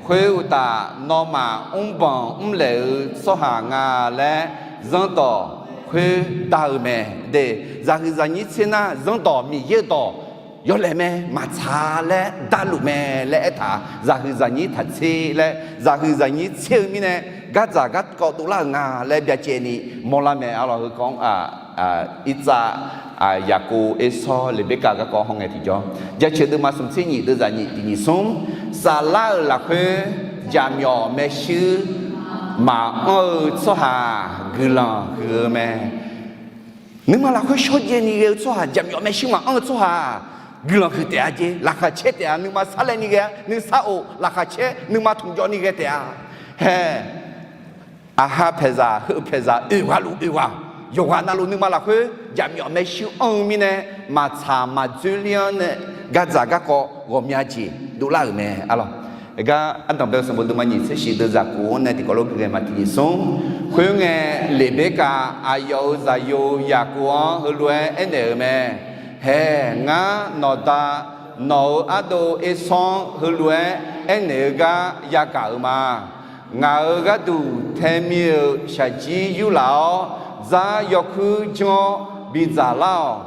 Khoeruqtaf, nawmaf mrbanq mrlaeq-eu tsawrhaq nga laer zanrdawq khoer dar-eu mae. De, zaqhuiq zaqnyir tser nar zanrdawq Miqyaer-eu dawq yawlaeq mae, maqtsaq laer darluf mae laer aertaq-a. Zaqhuiq zaqnyir taq tser laer, zaqhuiq zaqnyir tser-eu mirnae, gardzaq garkawv dovlar-euq nga laer byacaevni mawrlar mae arlawq. Heukawv-anr Irtsav, Yaqkov, Ersawr, Leqberkav garkawv hawr ngae tiqjawr, jaceuq deuvma smq tser nyiq deuvzaq nyiq tiq nyiq smr, saflar-euq lafkhoer jaqmyawf maershuir maqanr-eu tsawrhaq guiqlanq huiq-eu mae. Nuima lafkhoer shawrjaev ni ghae-eu tsawrhaq, jaqmyawf maershuir maqanr-eu tsawrhaq, guiqlanq huiq taef-a jeq, laqkhaq caer taef-a. Nuima sarlaev ni ghae-a, nuisar of laqkhaq caer, nuima tmqjawv ni ghae taef-a. Hae, aqha paeqzaq heu paeqzaq oeq ghaq luf oeq ghaq, yawqghaq navluf nuima lafkhoer jaqmyawf maershuir anr-eu mirnae, maqtsaq maqdzoerler-anr nae gardzaq garkawv ghawqmya jeq dovlar-euq mae arlawq. Aqgar ardanqbae-eu sanqbof deuvma nyiq tser shif deuvzaq kof-anr nae tiqkawv lof-aer gui ghae ma. Tiq nyiq smr, khoerngae, Leqberkav aqyawf-euq zaqyo Yaqkov-anr heulof-aer aernaeq-euq mae. Hae, ngar nawqda nawq-euq ardov Ersawr-anr heulof-aer aernaeq-eu gar yagaq-euq ma. Ngaq-euq gharduq taemir-euq shaqjir yurlaf-awr, dzar yawkuir janr-awr bidzaq lar-awq.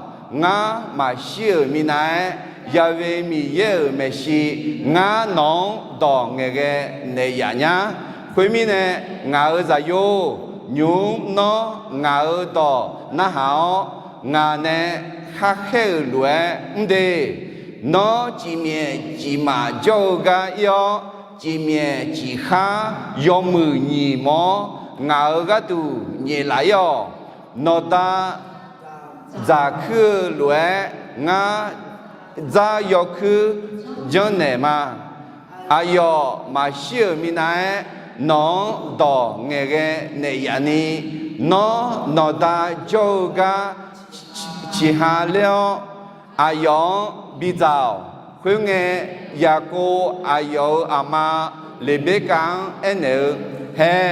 Ngar maqshir-euq minav-aer, Ya'we Miqyaer-euq maeqshi ngar nawq-anr dawq ngaeqghae naeq yaf nyar. Khoermirnae, ngaq-euq zaqyo, nymq-mr nanr ngaq-euq dawq narhaq-awr, ngaq nae khar khaer-euq lof-aer mr de. Nanr cifmyaef cifmaf jawr-eu gar ir-awr, cifmyaef cifkhar yawmuiq nyiq mawr ngaq-euq gharduq nyaef laf ir-awq. Nawqda dzaqkuir-eu lof-aer ngar dzar yawkuir janrnaeq ma. Aqyawf maqshir-euq minav-aer nawq-anr dawq ngaeqghae naeq yaf ni, nawr nawqda jawr-eu gar ciqha ler-awr, aqyawf-anr bidzaq-awq. Khoerngae, Yaqkov aqyawf-euq aqma Leqberkav-anr aernaeq-eu, Hae,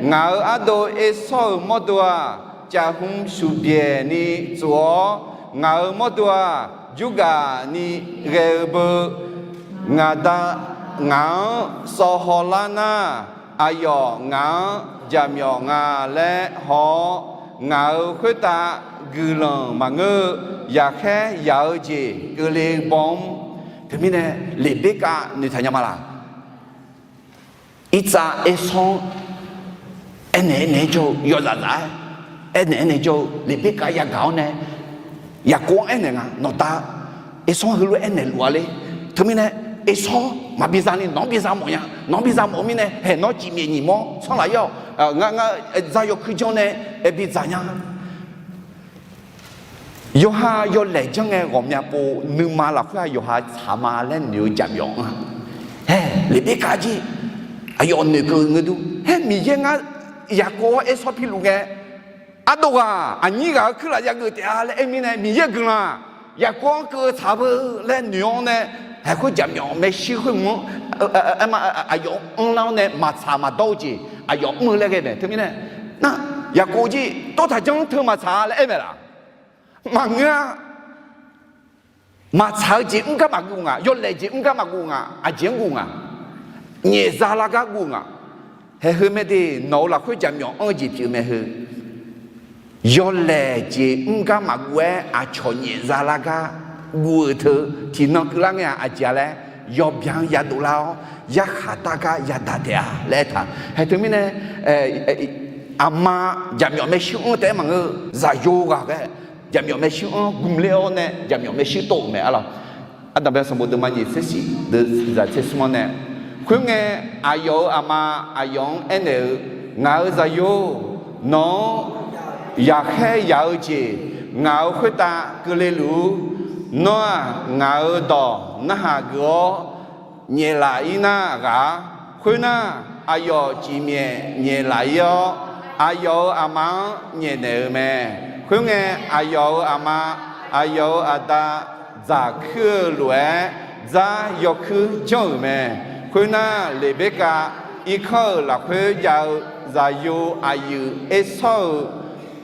ngaq-euq ardov Ersawr-euq mawrdo-aq, caf hmq shuqbyaeq ni tsof-awr, ngaq-euq mawrdo-aq, jurgaq ni ghae-eu beu. Ngaq da, ngaq-anr sawv hawlar nar, aqyawf ngaq-anr jaqmyawf nga laer haw-awr, ngaq-euq khoertav guiqlanq maqngeur-eu yaqkhaer yaq-eu jeq keuvle baw-anr. Teumirnae, Leqberkav noeqtaq nya ma laq? Irtsav Ersawr-anr aernaeq aernaeq-aer jawr-eu yawzaf zaf-aer, aernaeq aernaeq jawr-eu Leqberkav yagaq-awr nae, Yaqkov-anr aernaeq nga, nawqda Ersawr-anr heulof-aer aernaeq luf-a le. Teumirnae, Ersawr maqbi za ni nawq-anr bi za mawf nya. Nawq-anr bi za mawf-eu mirnae, hae, nawr cifmyaef nyiq mawr tsanr laf ir-awq. Ngar, ngar dzar yawkuir janr nae aer bidzaq nya. Yawqha yawlaeq janr ngae ghawqmya pov nuima lafkhoer-aq yawqha tsaq ma laer noeq-eu jaqmyawf anr-a. Haer, Leqbirkav jir aqyawf noeqkeuv ngeur dur. Haer, Miqyaer ngar Yaqkov-anr Ersawr piluf ngae, ardov ghaq aqnyir ghaq-eu kuirlaf yageuf taef-a laer aer mirnae, Miqyaer-euq guiqlanq Yaqkov-anr keuv tsaq-eu laer noeq-awr nae, haeq khoer jaqmyawf maershuir khoer mq-anr, aqyawf anrlar-awr nae maqtsaq maqdawr-eu jeq aqyawf mr-eu laer ghae mae. Teumirnae, nar, Yaqkov jir tawrtaq janr teu maqtsaq-a laer aer mae laf? Maqngeur-a. Maqtsaq-eu jeq mr gar maqguv nga, yawlaeq jeq mr gar maqguv nga, aqjeq-anr guv nga, nyaefzaq lar gar guv nga. Haeq heu mae de, nawq-eu lafkhoer jaqmyawf anr-eu jeq pyeuf mae heu. Yawlaeq jeq mr gar maqguv-aer aqcawq nyaefzaq lar gar guv-euq teu, tiqnan keuvlar ngae-aq aqjeq-a laer, yawbyan yadov lar-awr yarkhaq dar gar yadaq taef-a laer aertaq. Haeq teumirnae, aqma jaqmyawf maershuir anr taef-aer maqngeur, zaqyo ghaq ghae jaqmyawf maershuir anr gmq ler-awr nae jaqmyawf maershuir tov-euq mae arlawq. Ardanqbae sanqbof deuvma nyiq tser shif deuq zaq tser smr-anr nae, khoerngae, aqyawf-euq aqma aqyawf-anr aernaeq-eu, Ngaq-euq zaqyo, nawq-anr yaqkhaer yaq-eu jeq ngaq-euq khoertav keuvle luf-ur. Nawr-aq, ngaq-euq dawq narhaq geuf-awr nyaeflaf-ir nar ghaq-ar. Khoernar, aqyawf cifmyaef nyaeflaf-ir-awr, aqyawf-euq aqma-anr nyaefnaeq-eu mae. Khoerngae, aqyawf-euq aqma, aqyawf-euq aqda dzaq kuir-eu lof-aer dzar yawkuir janr-euq mae. Khoernar, Leqberkav irkanr-euq lafkhoer jav-eu zaqyo aqyuif Ersawr-euq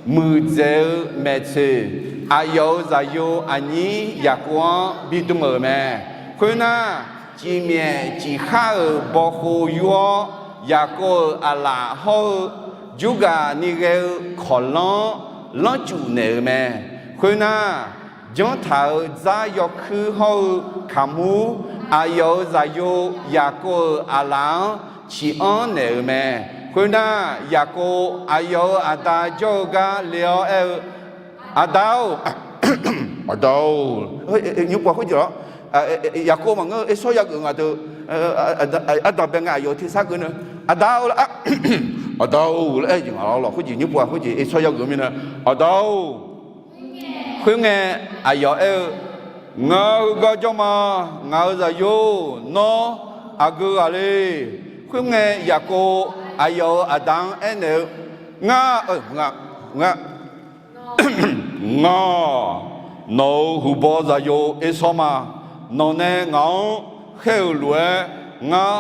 muiqdzaeq-eu maeqtsoeq, aqyawf-euq zaqyo aqnyir Yaqkov-anr bidm-euq mae. Khoernar, cifmyaef cifkhar-euq bawkhov yur-awr, Yaqkov-euq aqlaf hawr-eu jurgaq ni ghae-eu kawqlanr lanrcuf naeq-euq mae. Khoernar, janrtaq-euq dzar yawkuir hawr-eu kaqmur, aqyawf-euq zaqyo Yaqkov-euq aqlaf-anr ciqanr naeq-euq mae. Khoernar, Yaqkov aqyawf-euq aqda jawr-eu gar le-awr aer-eu, Aqda-or, aqda-or, nymr pov khoerjeq-awr, Yaqkov maqngeur-eu Ersawr yageuf nga deuq, ardanqbae ngae aqyawf-euq tersar geuf nae, Aqda-or laer, aqda-or laer aer-eu jeq nga lawq. Khoerjeq nymr pov khoerjeq Ersawr yageuf-eu mirnae, Aqda-or, khoerngae, aqyawf aer-eu, Ngaq-euq gar jawr ma. Ngaq-euq zaqyo, nawr aqgeu ghaq le? Khoerngae, Yaqkov aqyawf-euq aqda-anr aernaeq-eu, Ngar, ngar, ngar, nawq-euq huqbaw zaqyo Ersawr ma. Nawq nae ngaq-anr khaer-euq lof-aer ngar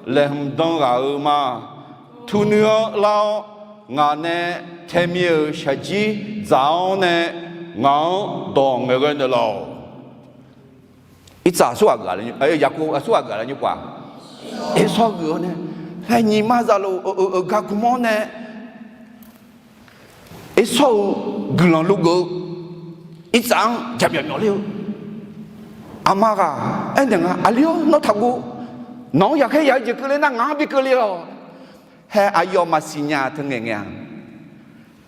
laeqhmq dan ghaq-euq ma. Turnuir-anr lar-awr, ngaq nae taemir-euq shaqjir dzaq-awr nae ngaq-anr dawq ngaeqghae naeqlaf-awq. Irtsaq aqsurghaq geuf-a, Yaqkov aqsurghaq geuf-a laer nymr pov-aq, Ersawr geuf-awr nae, haer nyiq ma zaqlof-euq gar gmr-awr nae, Ersawr-euq guiqlanq logeuf-eu irtsaq-anr jaqmyawf myawf ler-eu, aqma ghaq aernaeq nga, Aqli-or, nawr taqguv. Nawq-anr yaqkhaer yaq-eu jeq keuvle nar ngaq-anr bi keuvle-awq. Haer aqyawf maqsiq nya teu ngaeq ngae-a,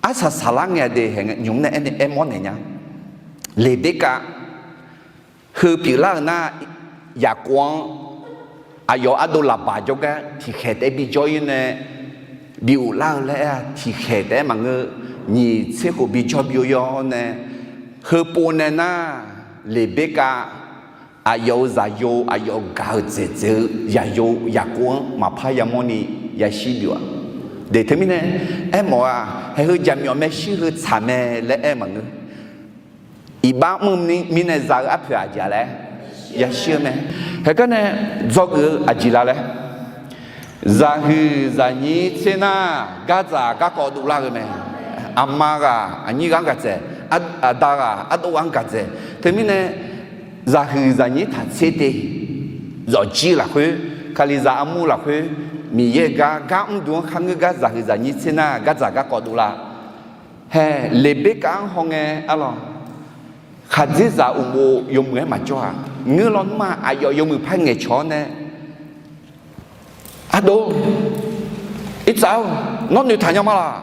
arsaq saqlar ngae de hae ngae nymq-mr nae aernaeq aermawr naeq nya. Leqberkav heu pyeuflar-euq nar, Yaqkov-anr aqyawf ardov Laqbaq jawrgar tiqkhaeq taef-aer bijawr-ir nae bi ghoflar-eu laer aer-a. Tiqkhaeq taef-aer maqngeur, nyiq tser khof bijawr bi-awr nae, heupov nae nar, Leqberkav aqyawf-euq zaqyo, aqyawf-euq gaq-eu dzaeqdzaeq-eu zaqyo Yaqkov-anr maqpar yamawrni yashir byov-a. De teumirnae aermawf-a, haeq heu jaqmyawf maershuir heu tsaq mae laer aer maqngeur. Iqbax mr-eu mirnae za-eu arpoeq aqjeq-a laer yashir-eu mae. Haeq garnae dzawgeuf-eu aqjeq la laer, zaqhuiq zaqnyir tser nar gardzaq garkawv dovlar-eu mae. Aqma ghaq aqnyir ghaq-anr gaqdzaeq, aqda ghaq ardov ghaq-anr gaqdzaeq. Teumirnae zaqhuiq zaqnyir taq tser te, zawqjir lafkhoer, Kalizaq armur lafkhoer, Miqyaer-eu gar gar mrduq-anr kharngeur gar zaqhuiq zaqnyir tser nar gardzaq garkawv dovlar. Hae, Leqberkav-anr hawngae arlawq, khaqdzerzaq uqmov yawmuiq-aer maqjawr-aq, ngeur lawnmr-aq aqyawf yawmuiq par ngaeqcawq-awr nae, Ardov, Irtsav-or, nawr noeqtaq nya ma laq?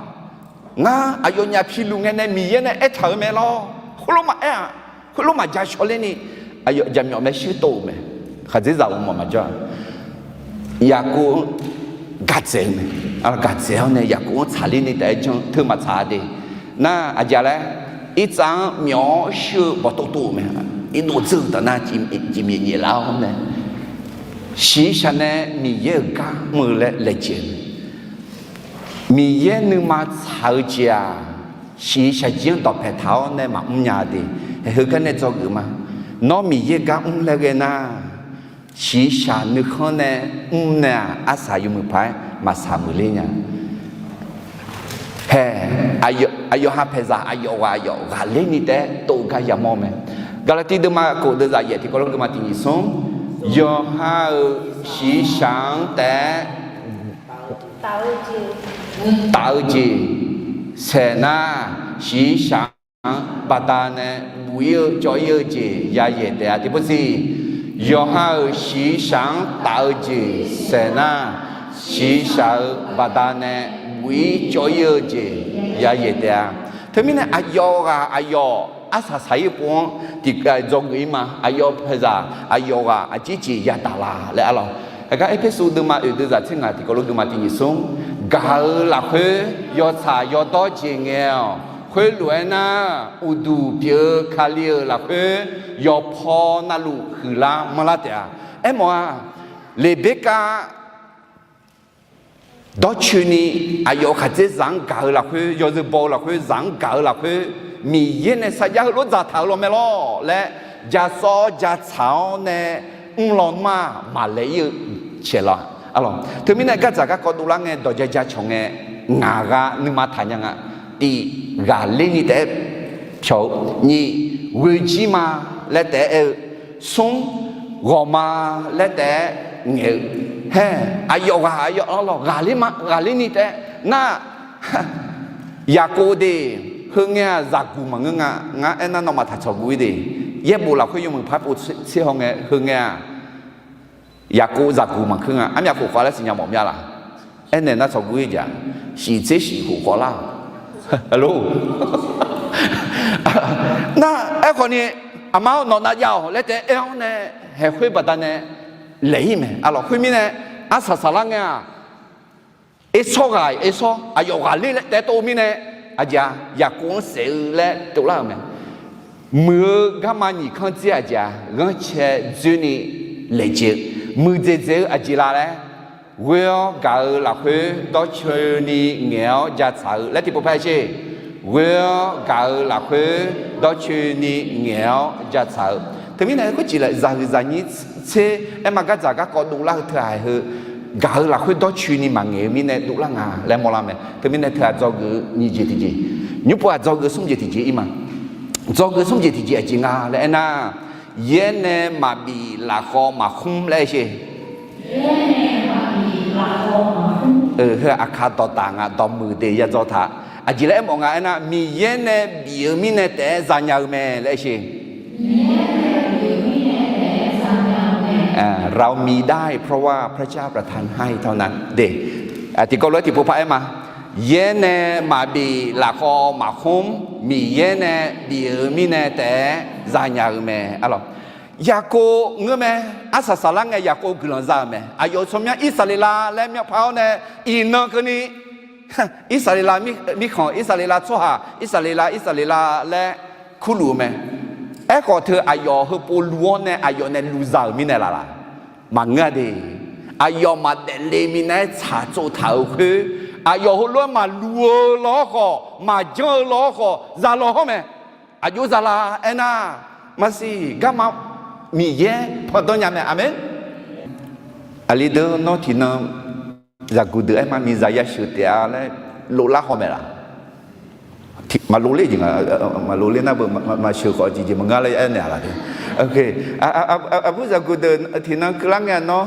Ngar aqyawfnyaf piluf ngae nae Miqyaer nae aertaq-euq mae lawr. Khoerlof maqaer-aq, khoerlof maqja shawrlerni, aqyawf jaqmyawf maershuir tov-euq mae. Khaqdzerzaq uqmov maqjawr-aq, Yaqkov-anr gaqdzaeq-eu mae. Gaqdzaeq-awr nae Yaqkov-anr tsaqlerni taef-aer jan teu maqtsaq-a de. Nar aqjeq laer Irtsav-anr myawf-awr shuir-eu bawqtov tov-euq mae. Irdov dzeur-euq taf nar, cifmyaef nyaeflar-awr nae, shiqshaq nae Miqyaer-euq gar mr-eu laer laejae-eu mae. Miqyaer nuima tsaq-eu jeq-aq, shiqshaq jir-anr dawqpae taq-awr nae maqmr nya de. Heugar nae dzawgeuf ma. Nawr Miqyaer gar mr laer ghae nar, shiqshaq nuikhanr nae mr nae-aq, arsaq yawmuiq paq-aer maqsaq muiqler nya. Hae, aqyawf ha paeqzaq aqyawf ghaq aqyawf ghaqler ni taef-aer tov gar yamawr mae. Gaqlaqtiv deuvma khof deuvzaq yaef tiqkawv lof deuvma tiq nyiq smr, yawqha-euq shiqshaq-anr taef-aer taf-eu jeq saeq nar, shiqshaq-anr baqdanae buq-ir-eu cawv-ir-eu jeq yayaeq taef-a. Tiqpov siq, yawqha-euq shiqshaq-anr taf-eu jeq saeq nar, shiqshaq-euq baqdanae buq-ir cawv-ir-eu jeq yayaeq taef-a. Teumirnae aqyawf ghaq aqyawf arsaq saq-ir pov-anr tiq dzawgeuf-ir ma. Aqyawf paeqzaq aqyawf ghaq aqjeq jeq yadaq la laer arlawq. Heugar Erpersu deuvma oeq deuvzaq tser ngaq tiqkawv lof deuvma tiq nyiq smr, gaq-euq lafkhoer yawtsaq yawdawr jeq ngaeq-awq. Khoerlof-aer nar, uqduq pyeuf-eu Kali-euq lafkhoer yawpaw navluf huiqlar manrlar taef-a. Aermawf-aq, Leqberkav dawrcoeni aqyawf khaqdzerzaq-anr gaq-eu lafkhoer, yawzeu baw-eu lafkhoer, zaq-anr gaq-eu lafkhoer, Miqyaer nae sarjax heulof dzaqtaq-euq lawr mae lawr laer, jasawv-awr jatsaq-awr nae mrlaw nmr-aq maqlaeq-ir-eu caeq la. Teumirnae gardzaq garkawv dovlar ngae dawq ja ja cawq ngae, ngaq ghaq nuima taqnya nga. Tiq, ghaqler ni taef-aer pyawq-eu. Nyiq, ghoejir ma laer taef-aer aer-eu. Smr, ghawqma laer taef-aer ngaeq-eu. Hae, aqyawf ghaq aqyawf arlawq ghaqler ma, ghaqler ni taef-aer nar, Yaqkov de, heungae-aq zaqguq maqngeur nga. Ngar aernar nawmaf taq tsawqguv-ir de. Yaerbof lafkhoer yawmuiq par pov tser haw ngae, heungae-aq Yaqkov zaqguq maqkeur nga. Armyaf khof khawf laer siqnya mawf mya laq? Aernaeq nar tsawqguv-ir jeq-aq, shif tser shif khof khawf lar-awq. Nar aerkhawf ni, aqma-awr nawq nav jav-awq laer taef-aer aer-awr nae, haeq khoer baqdanae laeq-ir mae. Arlawq khoermirnae, arsaq saqlar ngae-aq, Ersawr ghaq Ersawr aqyawf ghaqler laer taef-aer tov-eu mirnae, aqjeq-a Yaqkov-anr saef-eu laer tov lar-euq mae. Muiq-eu garma nyiq kanr dzer aqjeq-a ghanrcae dzoerni laejae-eu, muiqdzaeq dzaeq-eu aqjeq la laer, ghoe-awr gaq-eu lafkhoer dawrcoeni ngaeq-awr jatsaq-eu laer tiqpov par-aer sher. Ghoe-awr gaq-eu lafkhoer dawrcoeni ngaeq-awr jatsaq-eu. Teumirnae khoerjeq laer zaqhuiq zaqnyir tser aerma gardzaq garkawv dovlar-eu teughaq heu, gaq-eu lafkhoer dawrcoeni maqngaeq-eu mirnae dovlar nga laer mawrlar mae. Teumirnae teughaq dzawgeuf-eu nyiq jeq tiqjeq, nymr pov-aq dzawgeuf-eu smr jeq tiqjeq-ir ma. Dzawgeuf-eu smr jeq tiqjeq aqjeq nga laer aernar, yaer nae maqbif lafkhawv maqkhmr laer aer sher. Heu aqkar dawqdaq nga, dawqmuiq de ya dzaw taq. Aqjeq laer aermawf nga aernar, Miqyaer nae bif-eu mirnae taef-aer zanya-eu mae laer aer sher. Rawmi dai prawa praja pratan hai tawna de. Tiqkawv lof-aer tiqpov par-aer ma. Yaer nae maqbif lafkhawv maqkhmr, Miqyaer nae bif-eu mirnae taef-aer zanya-eu mae. Yaqkov ngeur mae. Arsaq saqlar ngae Yaqkov guiqlanq za-euq mae. Aqyawf-euq tsawrmyanr Irsaqleqlav laer myanrpar-awr nae iqnan keuvni Irsaqleqlav mirkhanq, Irsaqleqlav tsawrhaq, Irsaqleqlav, Irsaqleqlav laer kurluf-eu mae. Aerkhawf teu aqyawf heupov luf-awr nae aqyawf nae lufza-euq mirnae laf laf? Maqngeur-a de. Aqyawf maqdaef le minav-aer tsaqtsov taq-euq khoer, aqyawf heulof-aer maqluf-eu law-awr khawf, maqjanr-eu law-awr khawf, za law hawr mae. Aqjox za la aernar, maqsiq garma Miqyaer pandanr nya mae. Aqmeq. Aqli deuq nawr tiqnan zaqguq deuq aerma miqzaq yasheuq taef-a laer lovlar haw mae laf? Maqlov ler jeq nga, maqlov ler nar beu maqsheuq khawf jeqjeq maqngeur laer aernaeq-a laf te. Aqbur zaqguq deuq tiqnan keuvlar ngae nawr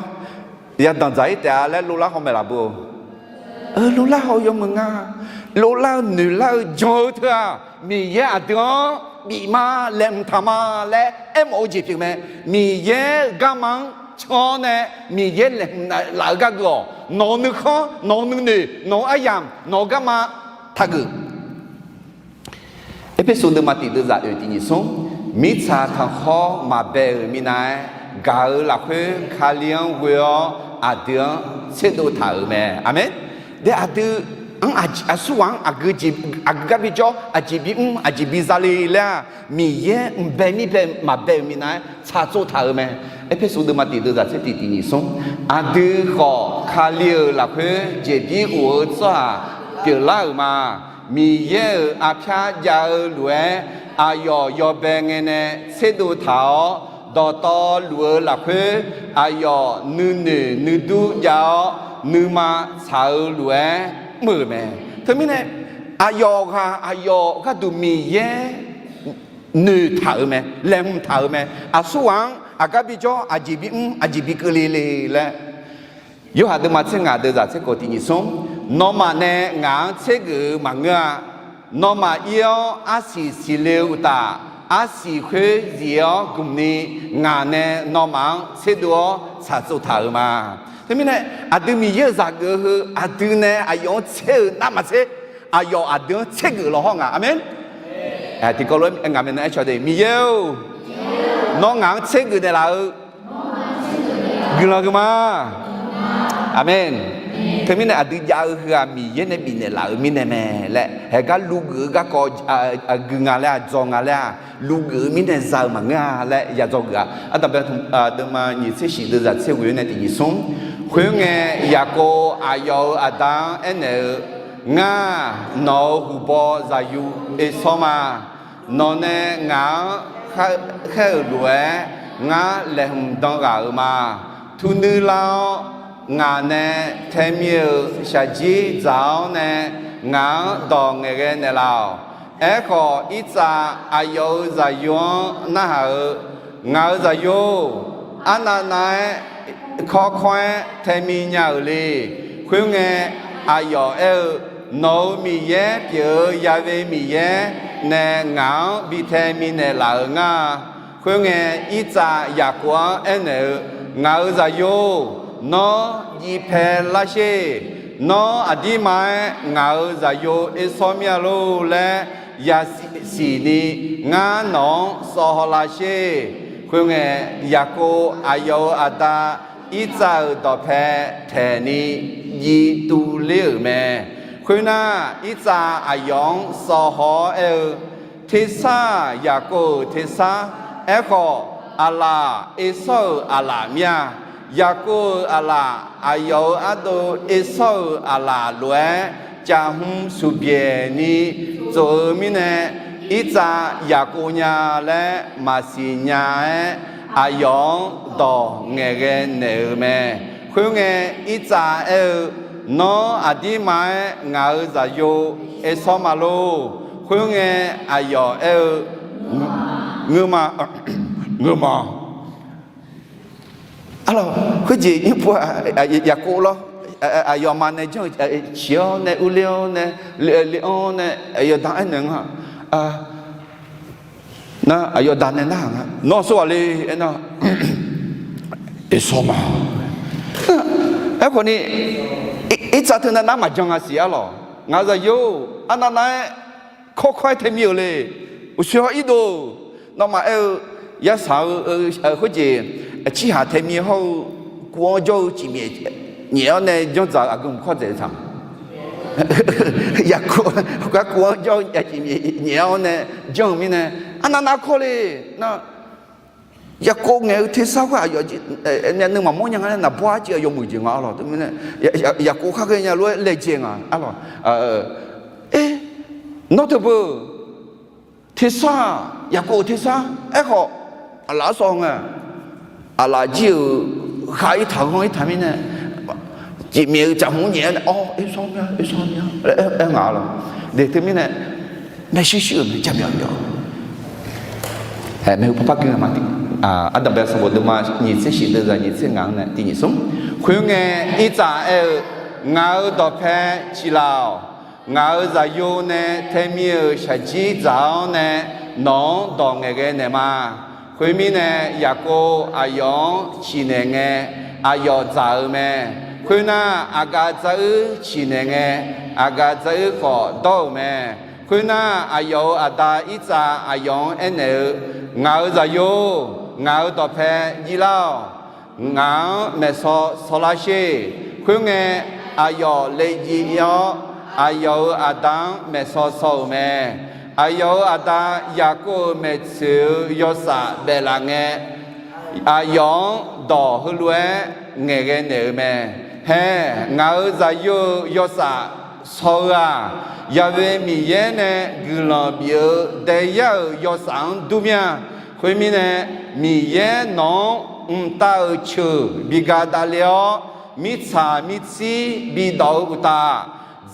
yadanq dzaq-ir taef-a laer lovlar haw mae laf beu? Lovlar haw-eu yawmuiq nga. Lovlar-eu noeqlar-eu jan-eu teu-aq, Miqyaer aqdui-anr bif ma, laeqhmq taq ma laer aermawf-eu jeq pyeuf mae. Miqyaer-euq garma-anr can-awr nae Miqyaer laeqhmq laf-eu gar geuv-awq. Nawq-euq nuikhanr, nawq-euq nuinoeq, nawq-euq aryamq, nawq-euq garma taqgeuf. Erpersu deuvma tiq deuvzaq oeq tiq nyiq smr, mirtsaq tanqkhawr maqbae-euq minav-aer gaq-euq lafkhoer Kali-anr ghoe-awr aqdui-anr tserdov taq-euq mae. Aqmeq. De aqdui aqsur ghaq-anr aqgeu gar bijawr, aqjeq bimr, aqjeq biza le laer-aq, Miqyaer mqbae mirbae maqbae-euq minav-aer tsaqtsov taq-euq mae. Erpersu deuvma tiq deuvzaq tser tiq tiq nyiq smr, aqdui khawf Kali-euq lafkhoer jeqbir of-eu tsawrhaq pyeuflar-euq ma. Miqyaer-euq arpyar jav-eu lof-aer, aqyawf yawbae ngae nae tserdov taq-awr, dawqtawvluf-eu lafkhoer aqyawf nuinoeq nuidur jav-awr, nuima tsaq-eu lof-aer mr-euq mae. Teumirnae, aqyawf ghaq aqyawf gharduq Miqyaer noeqtaq-euq mae, laeqhmq taq-euq mae. Aqsur ghaq-anr aqgar bijawr, aqjeq bimr, aqjeq bikeuv le le laer, Yorhaq deuvma tser ngaq deuvzaq tser kawv tiq nyiq smr, nawmaf nae ngaq-anr tsergeuf-eu maqngeur-a. Nawmaf ir-awr arsiq siqle-eu uqtaf, arsiq khoer zif-awr gmq ni, ngaq nae nawmaf-anr tserdov-awr tsaqtsov taq-euq ma. Teumirnae, aqdui Miqyaer-euq zaq geuf-eu heu, aqdui nae aqyawf-anr tser-eu nar maqtser, aqyawf aqdui-anr tsergeuf lawhawr nga. Aqmeq. Tiqkawv lof-aer ngaq maeqnan aercaw de, Miqyaer-or, nawr ngaq-anr tsergeuf naeqlaf-eu guiqlanq geuq ma. Aqmeq. Teumirnae aqdui jav-eu heu-aq Miqyaer nae bifnaeq laf-euq mirnae mae laer, haeqgar luvgeuf-eu garkawv gui nga laer-aq, dzaw nga laer-aq, luvgeuf-eu mirnae za-eu maqngeur-a laer ya dzaw geuf-a. Ardanqbae deuvma nyiq tser shif deuvzaq tser ghoe-awr nae tiq nyiq smr, khoerngae Yaqkov aqyawf-euq aqda-anr aernaeq-eu, Ngar, nawq-euq huqbaw zaqyo Ersawr ma. Nawq nae ngaq-anr khaer-euq lof-aer, ngar laeqhmq dan ghaq-euq ma. Turnuir lar-awr, ngaq nae taemir-euq shaqjir dzaq-awr nae, ngaq-anr dawq ngaeqghae naeqlaf-awq. Aerkhawf, Irtsav aqyawf-euq zaqyo-anr narhaq-eu, Ngaq-euq zaqyo-or, arnav nav-aer kawrkawr-aer taemi nya-euq le. Khoerngae, aqyawf aer-eu, Nawq-euq Miqyaer pyeuf-eu Ya've Miqyaer nae ngaq-anr bi taemi naeqlaf-euq ngar-a. Khoerngae, Irtsav Yaqkov-anr aernaeq-eu, Ngaq-euq zaqyo-or, nawr jiv pae lar sher. Nawr aqdirma-aer ngaq-euq zaqyo Ersawr mir-a lor laer yasiq ni, ngar nawq-anr sawv haw lar sher. Khoerngae, Yaqkov aqyawf-euq aqda Irtsav-euq dawqpae taeq ni jiv tuvler-euq mae. Khoernar, Irtsav aqyawf-anr sawv haw-awr aer-eu, Tersar-aq, Yaqkov-euq tersar. Aerkhawf, aqlaf Ersawr-euq aqlaf mir-a. Yaqkov-euq aqlaf aqyawf-euq ardov Ersawr-euq aqlaf lof-aer, caf hmq suqbyaeq ni tsof-eu mirnae, Irtsav Yaqkov nya laer maqsiq nya-aer, aqyawf-anr dawq ngaeqghae naeq-euq mae. Khoerngae, Irtsav aer-eu, Nawr aqdirma-aer ngaq-euq zaqyo Ersawr ma lor. Khoerngae, aqyawf aer-eu, Ngeurma, ngeurma. Arlawq, khoerjeq nymr pu-aq, Yaqkov lawr, aqyawfmaf nae janr-eu ciq-awr nae urler-awr nae, le-anr nae aqyawf da aernaeq nga. Nar aqyawf da nae narhaq nga, Nawr aqsur ghaq le? Aernar, Ersawr ma. Aerkhawf ni, Irtsav teunav nar maqjan nga siq arlawq. Ngaq-euq zaqyo-or, arnav nav-aer kawrkawr-aer taemir-euq le. Uqshoe hawr irdov-eu, nawmaf aer-eu, yasaq-eu khoerjeq, cirhaq taemir hawr-eu, kuv-anr jawr-eu cifmyaef nyaef-awr nae janr dzaq-eu aqgeu mq kawr dzaeq-eu taq. Yaqkov, gar kuv-anr jawr-eu cifmyaef nyaef-awr nae janr-eu mirnae, arnav nav kawr le. Nar, Yaqkov ngaeq-eu tersar khoer aqyawf nuima mawrnya nga laer naqbawr arciv-eu yawmuiq jeq nga arlawq. Teumirnae, Yaqkov khar ghaenya lof-aer laejae nga arlawq. Nawr teubeu tersar-aq, Yaqkov-euq tersar. Aerkhawf, aqlaf-anr sawv nga. Aqlaf jir-euq khav-ir taq ghanr-ir taq mirnae, jeqmyaef-eu caqhmq nyaef-aer nae, Awr, Ersawr mir-a, Ersawr mir-a laer aer nga arlawq. De teumirnae, maershuir shuir-euq mae, jaqmyawf myawf-eu. Maeqhu paw par gui nga ma. Ardanqbae sanqbof deuvma nyiq tser shif deuvzaq nyiq tser ngaq-anr nae tiq nyiq smr. Khoerngae, Irtsav aer-eu, Ngaq-euq dawqpae ciqlaf-awq. Ngaq-euq zaqyo nae taemir-euq shaqjir dzaq-awr nae, nawq-anr dawq ngaeqghae naeq ma. Khoermirnae, Yaqkov aqyawf-anr ciqnaeq ngae, aqyawf dzaq-euq mae. Khoernar, aqgaf dzaruir ciqnaeq ngae, aqgaf dzaruir khawf dawr-euq mae. Khoernar, aqyawf-euq aqda Irtsav aqyawf-anr aernaeq-eu, Ngaq-euq zaqyo-or, ngaq-euq dawqpae jir lar-awq. Ngaq-anr maeqsaw saw lar sher. Khoerngae, aqyawf lejir-awr, aqyawf-euq aqda-anr maeqsaw saw-euq mae. Aqyawf-euq aqda Yaqkov-euq maeqtsoeq-eu yawsaf baeflaf ngae, aqyawf-anr dawq heulof-aer ngaeqghae naeq-euq mae. Hae, ngaq-euq zaqyo-eu yawsaf saw-eu-aq, Yaqve Miqyaer nae guiqlanq bif-eu daeyar-euq yawsaf-anr dur mir-a. Khoermirnae, Miqyaer nawq-anr mqtav-euq ceuq bi ga davle-awr, mirtsaq mirtsir bidawq-eu uqtaf,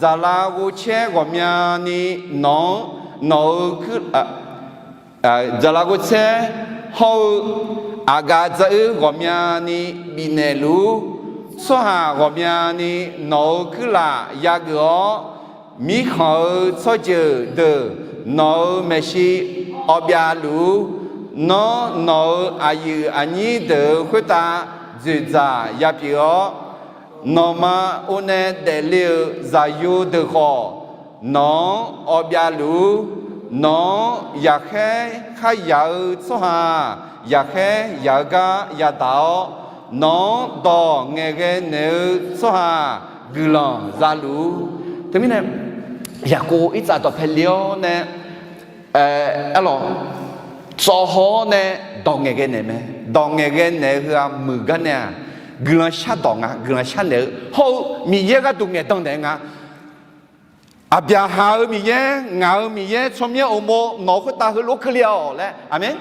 zaqlaq ghovcaer ghawqmyani nawq-anr, nawq-euq kuir, zaqlaq ghovcaer hawr-eu aqgaf dzaroer ghawqmyani bifnaeq luf-ur. Tsawrhaq ghawqmyani nawq-euq kuirlaf yageuf-awr, mirkhanq-euq tsawrjeuq deuq nawq-euq maeqshi awbyav luf-ur. Nawr nawq-euq aqyuif aqnyir deuq-euq khoertav dzoeqdzaq yapyeuf-awr, nawqma or nae daefle-euq zaqyo deuq khawf, nawq-anr awbyav luf-ur. Nawq-anr yaqkhaer kharyaq-eu tsawrhaq-aq, yaqkhaer yaq-eu gar yadaq-awr, nawq-anr dawq ngaeqghae naeq-eu tsawrhaq guiqlanq za luf-ur. Teumirnae, Yaqkov irtsav dawqpae le-awr nae, arlawq, tsawv haw-awr nae dawq ngaeqghae naeq mae. Dawq ngaeqghae naeq-eu heu-aq muiq gar nae-aq, guiqlanq shardawq nga, guiqlanq sharnaeq-eu hawr-eu Miqyaer gharduq ngaeqdan naeq-eu nga. Aqbyaqhaq-euq Miqyaer, ngaq-euq Miqyaer, tsawrmyanr uqmov nawq-euq khoertav heulof-aer keuvle-awq laer. Aqmeq.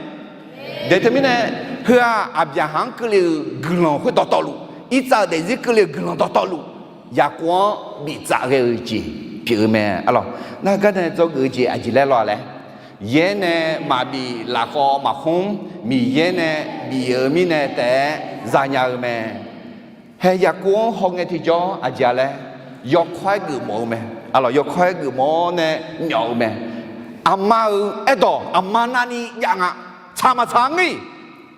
Daeq teumirnae, heu-aq Aqbyaqhaq-anr keuvle-euq guiqlanq khoer dawqtawvluf, irtsav-eu daefzir keuvle-euq guiqlanq dawqtawvluf, Yaqkov-anr biftsaf ghae-eu jeq pyeuf-eu mae. Arlawq, nar gar nae dzawgeuf-eu jeq aqjeq laer lawr-a laer, yaer nae maqbif lafkhawv maqkhmr, Miqyaer nae bif-euq mirnae taef-aer zanya-eu mae. Hae, Yaqkov-anr hawngae tiqjawr aqjeq-a laer, yawkawr-aer geufmawf-eu mae. Arlawq, yawkawr-aer geufmawf-awr nae myawf-eu mae. Aqma-euq aerdawq aqma navni jav nga. Tsaq maqtsaq-a ngir.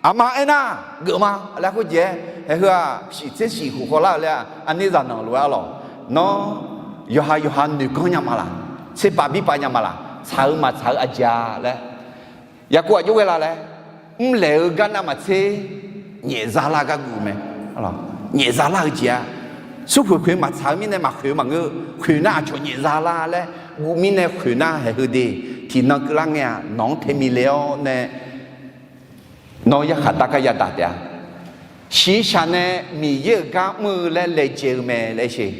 Aqma aernar, geufma laer khoerjeq-aer, hae, heu-aq shiq tser shiq khof khawvlar-eu laer-aq, aqnir zaqnanq lof-aer arlawq, nawr yawqha yawqha noeqganr nya ma laq, tserpav birpav nya ma laq, tsaq-eu maqtsaq-eu aqjeq-a laer. Yaqkov aqjox ghae la laer, mrlaeq-eu gar navmaqtser nyaef zalar gar guv mae. Nyaef zalar-eu jeq-a, smrkhoeq khoeq maqtsaq-eu mirnae maqkhoeq-eu maqngeur, khoeq nar aqcawq nyaef zalar laer guv mirnae khoeq nar haeq heu de, tiqnan keuvlar ngae-aq nawq-anr taemi le-awr nae, nawr yarkhaq dar gar yadaq taef-a. Shiqshaq nae Miqyaer-euq gar mr-eu laer laejae-eu mae laer sher.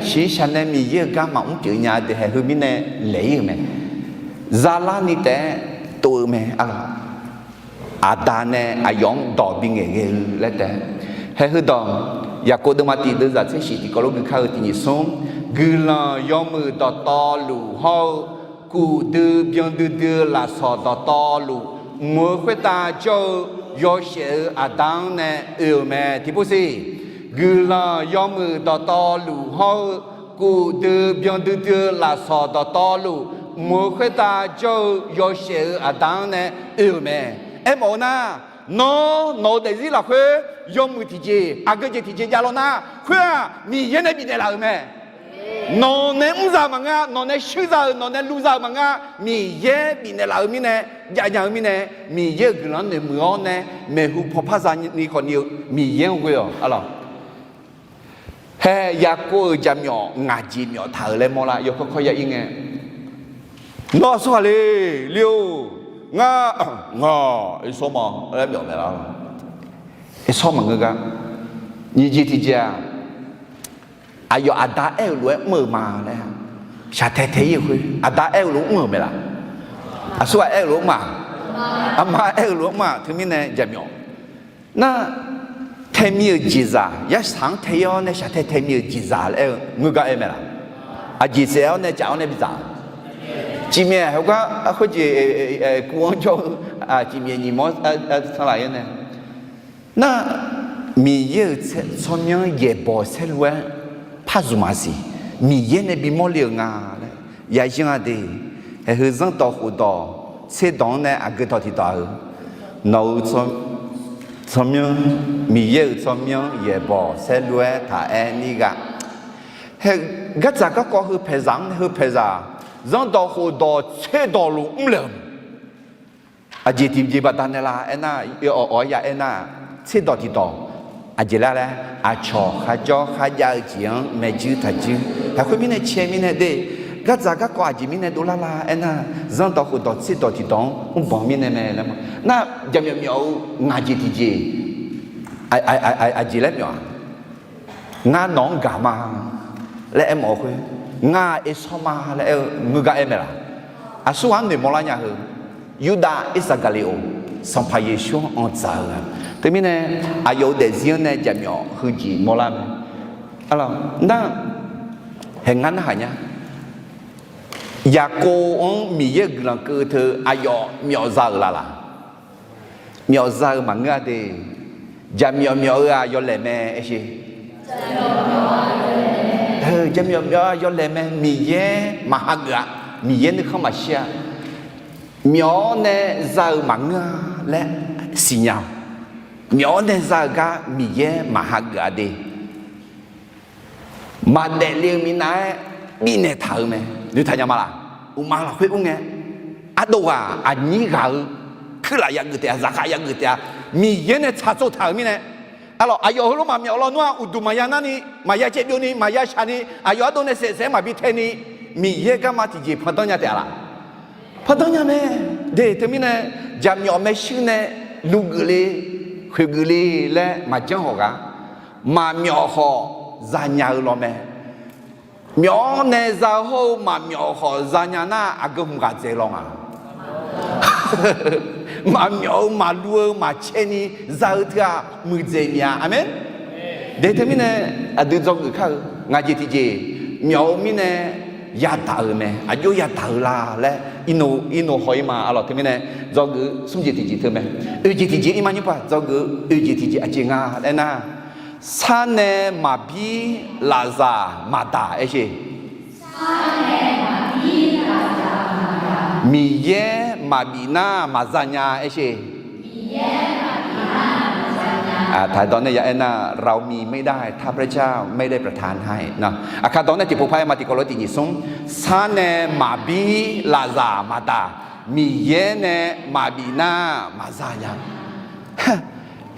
Shiqshaq nae Miqyaer-euq gar maqmr pyeuf nya de haeq heu mirnae laeq-ir-euq mae. Zalarni taef-aer tov-eu mae arlawq. Aqda nae aqyawf-anr dawq bingaeq ghae-eu laer taef. Haeq heudawq, Yaqkov deuvma tiq deuvzaq tser shiq tiqkawv lof gui kar-eu tiq nyiq smr, guiqlanq yawmuiq dawqtawvluf hawr-eu, kuf dui byan duidui-eu lafsawq dawqtawvluf, mq-eu khoertav jawr-eu yawshaef-eu aqda-anr nae oe-euq mae. Tiqpov siq, guiqlanq yawmuiq dawqtawvluf hawr-eu, kuf dui byan duidui-eu lafsawq dawqtawvluf, mq-eu khoertav jawr-eu yawshaef-eu aqda-anr nae oe-euq mae. Aermawf-eu nar, nawr nawq-eu daefzir lafkhoer yawmuiq tiqjeq, aqgeu jeq tiqjeq jav law nar, khoer-aq Miqyaer nae bifnaeq laf-euq mae. Nawq nae mr za-euq maqngeur, nawq nae shuir za-euq, nawq nae luv za-euq maqngeur, Miqyaer bifnaeq laf-eu mirnae, jav nya-eu mirnae, Miqyaer-euq guiqlanq-anr noeqmuiq-awr nae, maeqhu pawpar zani khawfni-eu Miqyaer-anr ghoe-awq arlawq. Hae, Yaqkov-euq jaqmyawf ngaq jeq myawf taq-euq laer mawrlar, yawkawr kawr ya-ir ngae, nawr aqsurghaq le, le-or, ngar, ngar, Ersawr ma laer myawf mae lar. Ersawr maqngeur gar, nyiq jeq tiq jeq-aq, aqyawf aqda aer-euq lof-aer mr-euq ma laer, shaqtae tae-ir-eu khoer aqda aer-eu lof-aer mr-euq mae laf. Aqsurghaq aer-eu lof-aer mr-aq, aqma aer-eu lof-aer mr-aq, teumirnae jaqmyawf nar, taemi-euq jeqzaq, yarsaq-anr tae-ir-awr nae shaqtae taemi-euq jeqzaq laer aer-eu ngeur gar aer mae laf. Aqjeq saef-awr nae caf-awr nae bidzaq. Cifmyaef heugar khoerjeq, kuv-anr jawr-eu, cifmyaef nyiq mawr sanqlaf-ir nae nar, Miqyaer-euq tsawrmyanr yaeqbawq saerlu-aer par zmq maqsiq, Miqyaer nae bimawr le-euq nga laer ya yanr-a de. Haeq heu zanrdawq khofdawq tserdawq-anr nae aqgeu dawq tiqdawq-eu, nawq-euq tsawrmyanr, Miqyaer-euq tsawrmyanr yaeqbawq saerlu-aer taq aer nir ghaq. Hae, gardzaq garkawv heu paeqzaq-anr nae heu paeqzaq, zanrdawq khofdawq tserdawq luf mrlaeq-euq Aqjeq tiqjeq baqdanae la aernar, awq-awq-aer ya aernar, tserdawq tiqdawq, Aqjeq lar laer, aqcawq kharjawr kharjav-eu jeq-anr maeqjuir taqjuir. Haq khoermirnae cae mirnae de, gardzaq garkawv aqjeq mirnae dovlar la aernar, zanrdawq khofdawq tserdawq tiqdawq-anr mrbanq mirnae mae laer ma. Nar jaqmyawf myawf-eu ngaq jeq tiqjeq, aqjeq laer myawf-aq, ngar nawq-anr gaq ma laer aermawf-eu khoer, ngar Ersawr ma laer aer-eu ngeur gar aer mae laq? Aqsur ghaq-anr noeqmawr lar nya heu, Yurdav Irsaqgaqliqoq, Sanqpaq Yeqsur-anr anr dzaq-eu-a. Teumirnae, aqyawf-euq daefzir-anr nae jaqmyawf heujeq mawrlar mae. Nar, haeq ngar narhaq nya. Yaqkov-anr Miqyaer-euq guiqlanq keuv teu aqyawf myawf za-euq laf laq? Myawf za-eu maqngeur-a de. Jaqmyawf myawf-eu-aq yawlaeq mae aer sher. Jaqmyawf myawf-eu-aq yawlaeq mae. Miqyaer maqhageuf-a. Miqyaer nuikhanr maqshir-a. Myawf-awr nae za-euq maqngeur-a laer siqnya-awq. Myawf-awr nae za-euq gar Miqyaer maqhageuf-a de. Maqdaef le-eu minav-aer bifnaeq taq-euq mae. Noeqtaq nya ma laq? Uqma lafkhoer ur ngae, ardov ghaq aqnyir ghaq-eu kuirlaf yageuf taef-a, zaqkhav yageuf taef-a, Miqyaer nae tsaqtsov taq-euq mirnae, arlawq, aqyawf heulof maqmyawf lawnmr-aq, uqduq maqya narni, maqya caevbyovni, maqya shaqni, aqyawf ardov nae saef-aer maqbi taeni, Miqyaer garma tiqjeq pandanr nya taef-a laq? Pandanr nya mae. De, teumirnae, jaqmyawf maershuir nae luv geuf le, khoeq geuf le laer maqjanr hawq ghaq, maqmyawf khawf zanya-eu law mae. Myawf-awr nae za-eu hawr-eu maqmyawf khawf zanya nar, aqgeu hmq ghaq dzaeq law nga. Maqmyawf-eu maqluv-eu maqcaevni za-eu teu-aq muiqdzaeq mia. Aqmeq. De, teumirnae, aqdui dzawgeuf kar-eu ngaq jeq tiqjeq, myawf-eu mirnae yadaq-euq mae. Aqjox yadaq-eu la laer, irnoq haw-ir ma. Arlawq, teumirnae, dzawgeuf smr jeq tiqjeq teu mae. Oeq jeq tiqjeq ir ma nymr paq dzawgeuf-eu oeq jeq tiqjeq aqjeq nga laer nar, sar nae maqbir lafzaq maqdaq aer sher. Miqyaer maqbif nar maqza nya aer sher. Taqdawq nae ya aer nar, เรามีไม่ได้ ถ้าพระเจ้าไม่ได้ประทานให้ aqkar dawq nae tiqpov par aer ma, tiqkawv lof tiq nyiq smr, sar nae maqbir lafzaq maqdaq, Miqyaer nae maqbif nar maqza nya.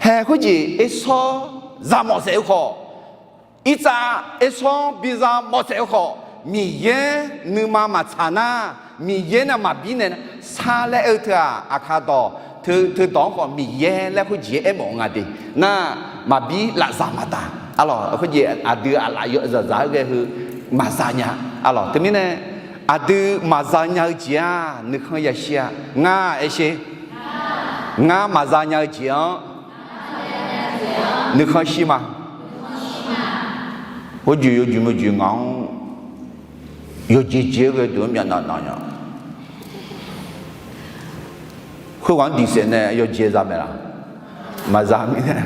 Hae khoerjeq Ersawr za mawf saef-eu khawf, Irtsav Ersawr-anr biza mawf saef-eu khawf, Miqyaer nuima maqtsaq nar, Miqyaer nae maqbir nae sar laer aer-eu teu-aq, aqkar dawq teu dawq-anr khawf Miqyaer laer khoerjeq aermawf nga de. Nar, maqbir lafzaq maqdaq. Arlawq, khoerjeq aqdui aqlaf yawzaqzaq-aer ghae heu maqza nya. Arlawq, teumirnae, aqdui maqza nya-eu jeq-aq nuikhanr yashir-a. Ngar aer sher. Ngar maqza nya-eu jeq-anr nuikhanr shir ma. Khoerjeq yawjeq mawjeq ngaq-anr yawjeq jeq-aer ghae deuq-anr myavnav nav nya. Khoerghaq-anr diqsaef nae yawjeq za mae laq? Maqza mirnae.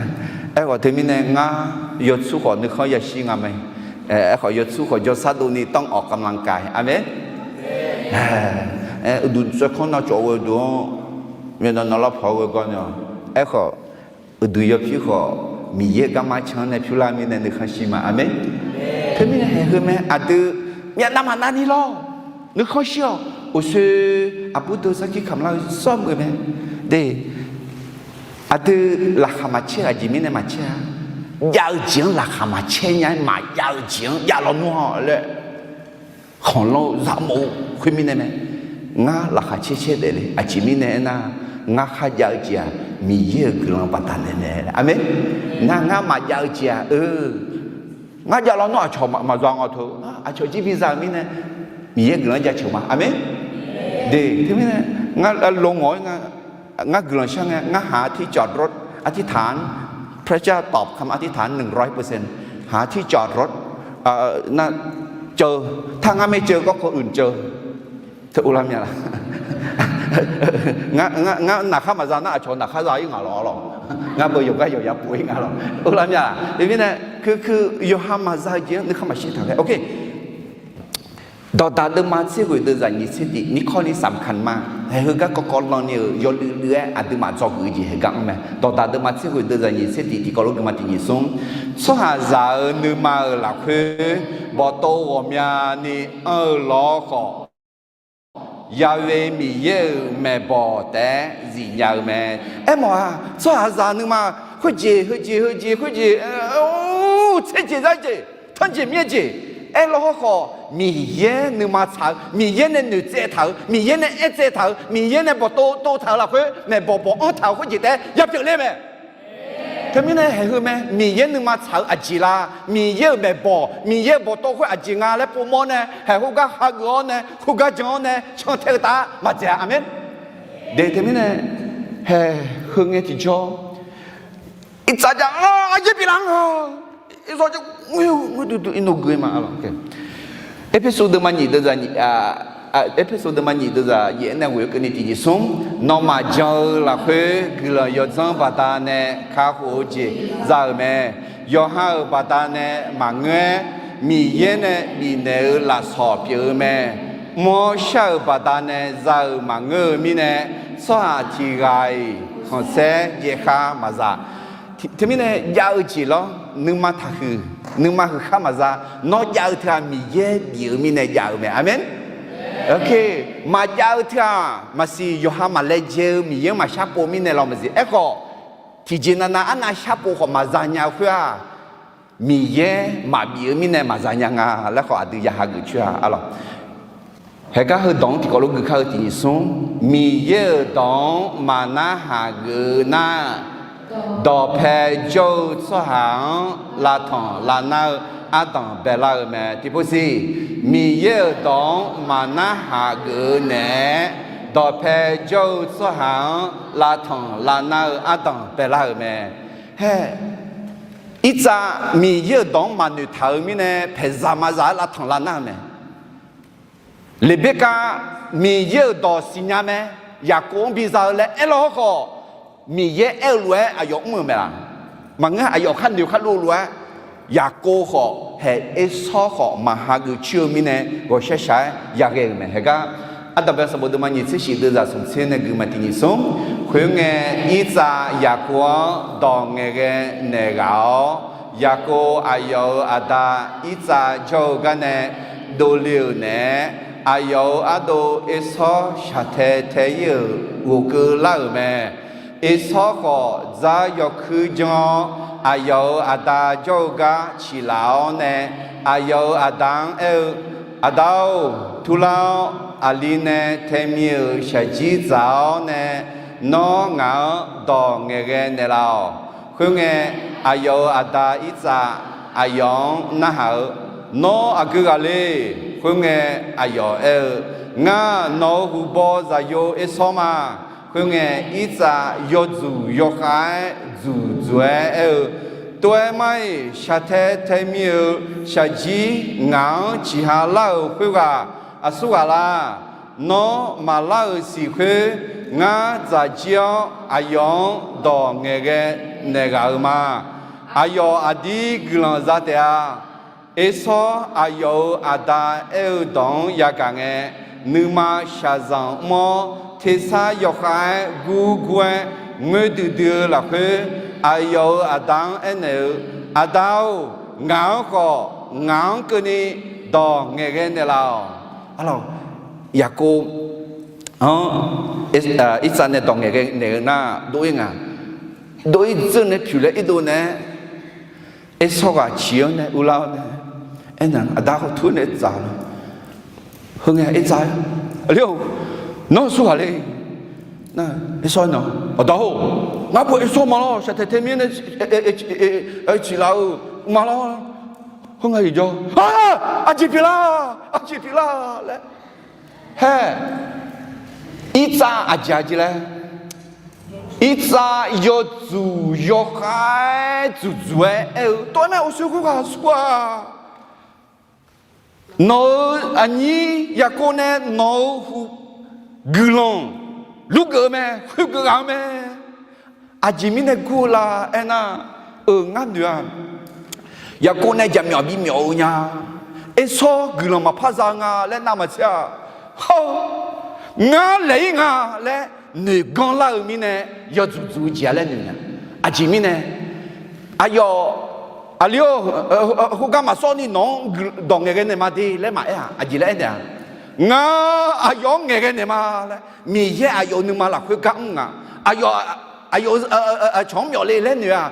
Aerkhawf teumirnae ngar yawtsur khawf nuikhanr yashir nga mae. Aerkhawf yawtsur khawf jawrsar dovni ต้องออกกำลังกาย aqmeq. Uqduq tsawrkanr navcawv ghae deuq-anr myavnav nav lavpaq-aer ghae gar nae-awq. Aerkhawf uqduq yawpyur khawf Miqyaer garma can-anr nae pyur lar mirnae nuikhanr shir ma. Aqmeq. Teumirnae haeq heu mae, aqdui myavnav maqnav ni lawr. Nuikhanr shir-awq. Uqshoe aqbur deuq sarkir kamq lar-eu sawr meuq mae. De, aqdui laqkhaq maqcaer-eu aqjeq mirnae maqcaer-a. Jav-eu jeq-anr laqkhaq maqcaer nya-aer maqjav-eu jeq-anr jav lawnmr-awq laer khanqlanr-eu zaqmawf-eu khoermirnae mae. Ngar laqkhaq caer caer daefle. Aqjeq mirnae aernar, ngar kharjav-eu jeq-aq Miqyaer-euq guiqlanq baqdanae mae. Aqmeq. Nar ngar maqjav-eu jeq-aq, eu, ngar jav lawnmr aqcawq maqza nga teu, aqcawq jir biza-euq mirnae Miqyaer guiqlanq jaceuq ma. Aqmeq. De, teumirnae ngar lo ngawq-aer nga, ngar guiqlanq shar ngae, ngar หาที่จอดรถ อธิษฐาน พระเจ้าตอบคำอธิษฐาน หนึ่งร้อยเปอร์เซ็นต์ หาที่จอดรถ nar, ceuv, tar ngar maer ceuv garkawv uiq ceuv. Teu uvlar mya laq? Ngar naqkhar maqza nar aqcawq naqkhar za-ir ngaq lawq lawq. Ngar beu yawqgar yawqya pov-ir nga lawq. Uvlar mya laq? Teumirnae, keu, keu, yawqha maqza-eu jeq-anr nuikhanr maqshir taq ghae. Ok. Dawqdaq deuvma tser ghoeq deuvzaq nyiq tser tiq, ข้อนี้สำคัญมาก haeq heugar kawvkawv lanni-euq yawluiv luiv-aer aqduimaf dzawgeuf-eu jeq heugar anr mae. Dawqdaq deuvma tser ghoeq deuvzaq nyiq tser tiq, tiqkawv lof geufma tiq nyiq smr, tsawrhaqzaq-euq nuima-euq lafkhoer bawqtov ghawqmyani anr-eu lawr khawf, Ya'we Miqyaer-euq maeqbawq taef-aer zifnya-eu mae. Aermawf-aq, tsawrhaqzaq nuima Khoerjeq heujeq heujeq khoerjeq, or, tser jeq zar jeq, tanrjeq myaer jeq. Aerlawr hawrkhawf, Miqyaer nuima tsaq-eu, Miqyaer nae noeqtsaev taq-euq, Miqyaer nae aertsaev taq-euq, Miqyaer nae bawqtov tov taq-euq lafkhoer maeqbawq bawq-anr taq-euq khoerjeq taef-aer yapyeuf ler mae. Teumirnae haeq heu mae, Miqyaer nuima tsaq-eu aqjeq la, Miqyaer-euq maeqbawq, Miqyaer-euq bawqtov khoer aqjeq nga laer povmawr nae, haeq khoergar hageuf-awr nae, khoergar jan-awr nae cantae-eu taef-aer maqdzaeq-a. Aqmeq. Daef teumirnae, haeq heu ngae tiqjawr, irtsav jav-a, aryaer pyeuflar-anr-a, irzawr jawr, ngoer duidui irnov gui ma-a lawq. Erpersu deuvma nyiq deuv zaq, Erpersu deuvma nyiq deuv zaq yaef-aer nae ghoeq-eu keuvni tiq nyiq smr, nawmaf jan-eu lafkhoer guiqlanq yawdzanr baqdanae kakhof-eu jeq za-euq mae. Yawqha-euq baqdanae maqngeur-aer, Miqyaer nae bifnaeq-eu lafsawq pyeuf-eu mae. Mr-awr shar-euq baqdanae za-euq maqngeur-eu mirnae, tsawrhaq tiq ghaq-iq khanqsaer jaev khav maqza. Teumirnae jav-eu jeq lawr, nuima taqhuiq, nuima huiq khar maqza. Nawr jav-eu teughaq Miqyaer bif-eu mirnae jav-eu mae. Aqmeq. Maqjav-eu teughaq maqsiq, yawqha maqlaejae-eu Miqyaer-anr maqshar pov mirnae law maqsiq. Aerkhawf, tiqjeq navnav arnav shar pov khawf maqza nya-eu khoer-aq, Miqyaer maqbif-eu mirnae maqza nya nga laer khawf aqdui ya hageuf coer-a-a lawq. Haeqgar heudawq-anr tiqkawv lof gui kar-eu tiq nyiq smr, Miqyaer-euq dawq-anr maqnarhaq geuf-eu nar, dawqpae jawr-eu tsawrhaq-anr lavtanq lavnar-eu ardanq baelar-eu mae. Tiqpov siq, Miqyaer-euq dawq-anr maqnarhaq geuf-eu naeq-aer, dawqpae jawr-eu tsawrhaq-anr lavtanq lavnar-eu ardanq baelar-euq mae. Hae, irtsav Miqyaer-euq dawq-anr maqnoeq taq-eu mirnae paeqzaq maqzaq-aer lavtanq lavnar-eu mae. Leqberkav Miqyaer-euq dawq siqnya mae, Yaqkov-anr biza-eu laer aerlawr hawrkhawf, Miqyaer aer-eu lof-aer aqyawf mr-euq mae laq? Maqngeur, aqyawf khar noeq khar lov lof-aer, Yaqkov khawf haeq Ersawr khawf maqha geuf coer-eu mirnae ghawqshaq shaq-aer yaghae-euq mae. Haeqgar Ardanqbae sanqbof deuvma nyiq tser shif deuv zaq smq tser nae gui ma tiq nyiq smr. Khoerngae, Irtsav Yaqkov-anr dawq ngaeqghae naeq ghaq-awr, Yaqkov aqyawf-euq aqda Irtsav jawr-eu gar nae dovle-euq naeq-aer, aqyawf-euq ardov Ersawr shaqtae tae-ir-euq ghofkeuv lar-euq mae. Ersawr khawf, dzar yawkuir janr-awr, aqyawf-euq aqda jawr-eu gar ciqlaf-awr nae, aqyawf-euq aqda-anr aer-eu, Aqda-or, turlar-awr, aqli nae taemiq-euq shaqjir dzaq-awr nae, nawr ngaq-anr dawq ngaeqghae naeqlaf-awq. Khoerngae, aqyawf-euq aqda Irtsav aqyawf-anr narhaq-eu, Nawr aqgeu ghaq le? Khoerngae, aqyawf aer-eu, Ngar nawq-euq huqbaw zaqyo Ersawr ma. Khoerngae, Irtsav yawdzuq yawkhav-aer dzuq dzuq-aer aer-eu, Tov-aer mar-iq, shaqtae tae mir-eu shaqjir ngaq-anr ciqha lar-euq khoerghaq aqsurghaq la? Nawr maqlar-euq siq khoer, ngar dzaq jir-awr aqyawf-anr dawq ngaeqghae naeq ghaq-euq ma. Aqyawf aqdir guiqlanq za taef-a. Ersawr aqyawf-euq aqda aer-eu dawq-anr yagaq ngae, nuima shaqzanq mr-awr, tersar yawkhav-aer gurgur-aer ngoer duidui-eu lafkhoer, aqyawf-euq aqda-anr aernaeq-eu, Aqda-or, ngaq-anr khawf, ngaq-anr keuvni dawq ngaeqghae naeqlaf-awq. Yaqkov Irtsav nae dawq ngaeqghae naeq-eu nar, dov-ir nga. Dov-ir dzeur nae pyuq laer irdov nae-aer, Ersawr ghaq ciq-anr nae urlar-awr nae, aernaeq, Aqda khawf tur nae dzaq-eu. Heu ngae Irtsav-aer, Aqli-or, nawr aqsurghaq le? Nar, Ersawr nar, Aqda-or, ngar pov Ersawr ma lawr, shaqtae tae mir nae ciqlaf-eu ma lawr. Khoerngae, iqjawr, Aqjeq pyeuflar, aqjeq pyeuflar laer. Hae, Irtsav aqjeq aqjeq laer, Irtsav yawdzuq yawkhav-aer dzuq dzuq-aer aer-eu, Tov-aer mar-iq, uqshoe khoerghaq aqsurghaq nawq-euq aqnyir Yaqkov nae nawq-euq guiqlanq lurgeuf-eu mae, khoergeuf ghaq-eu mae. Aqjeq mirnae gur-eu la aernar, euq ngar noeq-a. Yaqkov nae jaqmyawf bimyawf-eu nya. Ersawr guiqlanq maqpar za nga laer navmaqtser-a. Hawr-eu, ngar laeq-ir nga laer noeqganr lar-eu mirnae, yawdzuq dzuq-eu jeq-a laer noeq nya. Aqjeq mirnae, aqyawf, Aqli-or, khoergar maqsawr ni nawq-anr dawq ngaeqghae naeq ma de laer maqaer-aq, aqjeq laer aernaeq-a. Ngar aqyawf-anr ngaeqghae naeq ma laer, Miqyaer aqyawf-euq nuima lafkhoer gar mr nga. Aqyawf aqyawf, aqcawq-anr myawf le laer noeq-aq,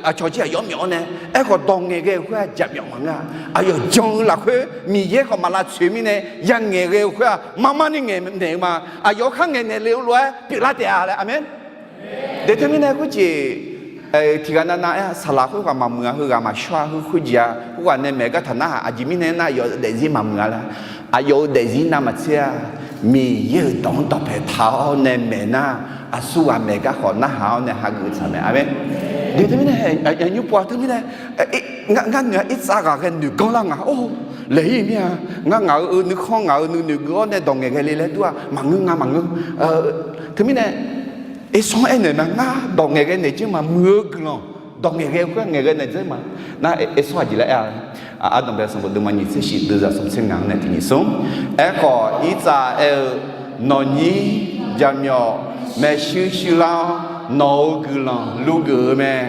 aqcawq jir aqyawf-anr myawf-awr nae, aerkhawf dawq ngaeqghae-euq khoer-aq jaqmyawf maqngeur-a. Aqyawf jan-eu lafkhoer Miqyaer khawf maq lavtsoeq mirnae, ya ngaeqghae-eu khoer-aq marmar ni ngaeqnaeq-eu ma. Aqyawf-anr khar ngaeqnaeq le-eu lof-aer pyeuflar taef-a laer. Aqmeq. Deuq teumirnae khoerjeq tiqghaq navnav aer-a, saqlaq khoerghaq maqmuiq-a, heughaq maqshawr-a, heu khoerjeq-a, khoerghaq nae maeq gartaq narhaq, aqjeq mirnae aernar aqyawf-euq daefzir maqmuiq-a laer. Aqyawf-euq daefzir navmaqtser-a, Miqyaer-euq dawq-anr dawqpae taq-awr nae maeq nar, aqsurghaq maeq gar khawf narhaq-awr nae hageuf tsaq mae. Aqmeq. Deuq teumirnae, nymr pov-a teumirnae, ngar noeq-a, irtsav ghaqghae noeq ganr lar nga. Or, laeq-ir mir-a. Ngar ngaq-euq nuikhanr, ngaq-euq nuinoeq geuf-awr nae dawq ngaeqghae le laer dur-aq maqngeur, ngar maqngeur. Teumirnae, Ersaw-anr aernaeq ma, ngar dawq ngaeqghae naeq dzeur ma, muiq-eu guiqlanq, dawq ngaeqghae khoer ngaeqghae naeq dzeur ma. Nar Ersaw aqjeq laer aer-a, Ardanqbae sanqbof deuvma nyiq tser shif deuvzaq smq tser ngaq-anr nae tiq nyiq smr. Aerkhawf, Irtsav aer-eu, Nawqnyir jaqmyawf maershuir shuirlar-awr, nawq-euq guiqlanq luvgeuf-eu mae.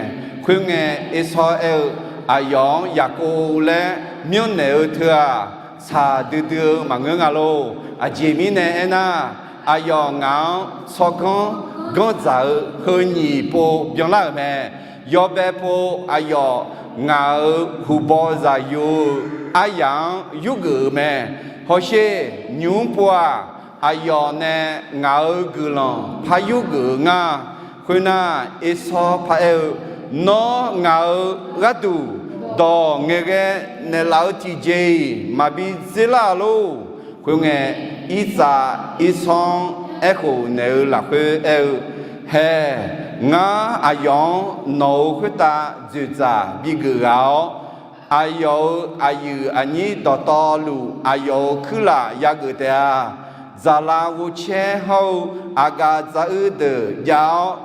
Khoerngae, Ersaw aer-eu, Aqyawf-anr Yaqkov laer myanrnaeq-eu teu-aq, tsaq duidui-eu maqngeur nga lor. Aqjeq mirnae aernar, aqyawf ngaq-anr tsawrganr ganr dzaq-eu heu nyiq pov byanlar-euq mae. Yawbae pov aqyawf ngaq-euq huqbaw zaqyo-eu aryaq-anr yurgeuf-euq mae. Hawsher, nymq-mr pov-aq, aqyawf nae ngaq-euq guiqlanq par yurgeuf-eu ngar. Khoernar, Ersaw paraer-eu, Nawr ngaq-euq gharduq dawq ngaeqghae naeqlaf-eu tiqjeq-iq maqbi dzerlar-a lor. Khoerngae, Irtsav Ersaw-anr aerkhof naeq-eu lafkhoer aer-eu, Hae, ngar aqyawf-anr nawq-euq khoertav dzoeqdzaq bigeuf ghaq-awr, aqyawf-euq aqyuif aqnyir dawqtawvluf aqyawf-euq kuirlaf yageuf taef-a. Dzaqlav ghovcaer hawr-eu aqgaf dzaq-uir deuq jav-awr,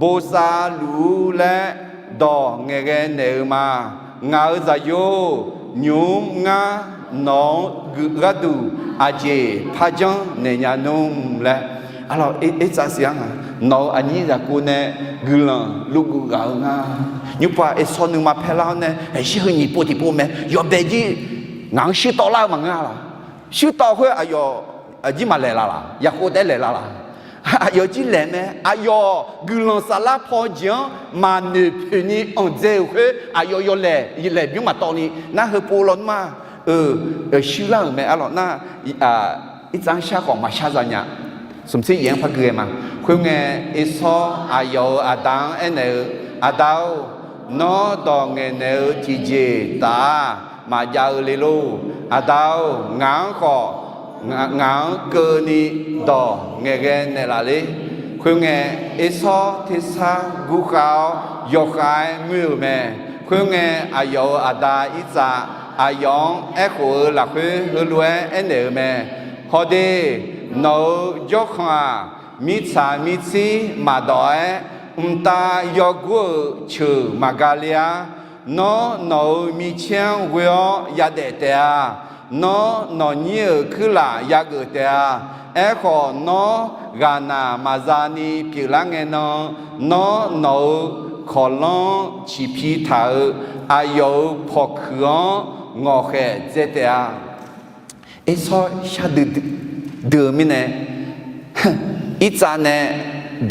bosav luf-ur laer dawq ngaeqghae naeq-eu ma. Ngaq-euq zaqyo-or, nymq-mr ngar nawq-anr gharduq aqjeq par janrnaeq nya nmr laer. Arlawq, Ertsav siq-anr-aq, nawq-euq aqnyir Yaqkov nae guiqlanq luvguv ghaq-eu nga. Nymr pov-aq, Ersaw nuima paerlar-awr nae, aqshir heu nyiq pov tiqpov mae, yawbae jir ngaq-anr shuirtawv lar-eu maqngeur-a laq. Shuirtawv khoer aqyawf jir maqlaeq la laq, Yaqkov taef-aer laeq la laq. Aqyawf jir laeq mae. Aqyawf guiqlanq saflar paw jeq-anr maqnoeq poeq ni anqdzae-euq khoer, aqyawf yawlaeq laeq bymr maqtawv ni nar, heu pov lawnmr-aq, eu, shuirlar-euq mae. Arlawq nar, Irtsav-anr shar khawf maqshar za nya. Smq tser yaef-anr par gui-aer ma. Khoerngae, Ersaw aqyawf-euq aqda-anr aernaeq-eu, Aqda-or, nawr dawq ngaeqnaeq-eu tiqjeq taf-aq maqjav-eu le lor. Aqda-or, ngaq-anr khawf, ngaq-anr keuvni dawq ngaeqghae naeqlaf ler. Khoerngae, Ersaw tersar gurkhav-awr yawkhav-aer ngoer-euq mae. Khoerngae, aqyawf-euq aqda Irtsav aqyawf-anr aerkhof-eu lafkhoer heulof-aer aernaeq-eu mae. Hawde, nawq-euq jawrkhanq-aq, mirtsaq mirtsir maqdawq-aer, mqtav yawgur-euq ceuq maqga ler-ar. Nawr nawq-euq micaer-anr ghoe-awr yadaef taef-a. Nawr nawqnyir-euq kuirlaf yageuf taef-a. Aerkhawf, nawr ghaqnaq maqzani pyeuflar ngae nan, nawr nawq-euq kawqlanr-anr ciqpi taq-euq aqyawf-euq pawqkuiq-anr ngawqkhaeq dzae taef-a. Ersaw shar duidui-eu mirnae, Irtsav nae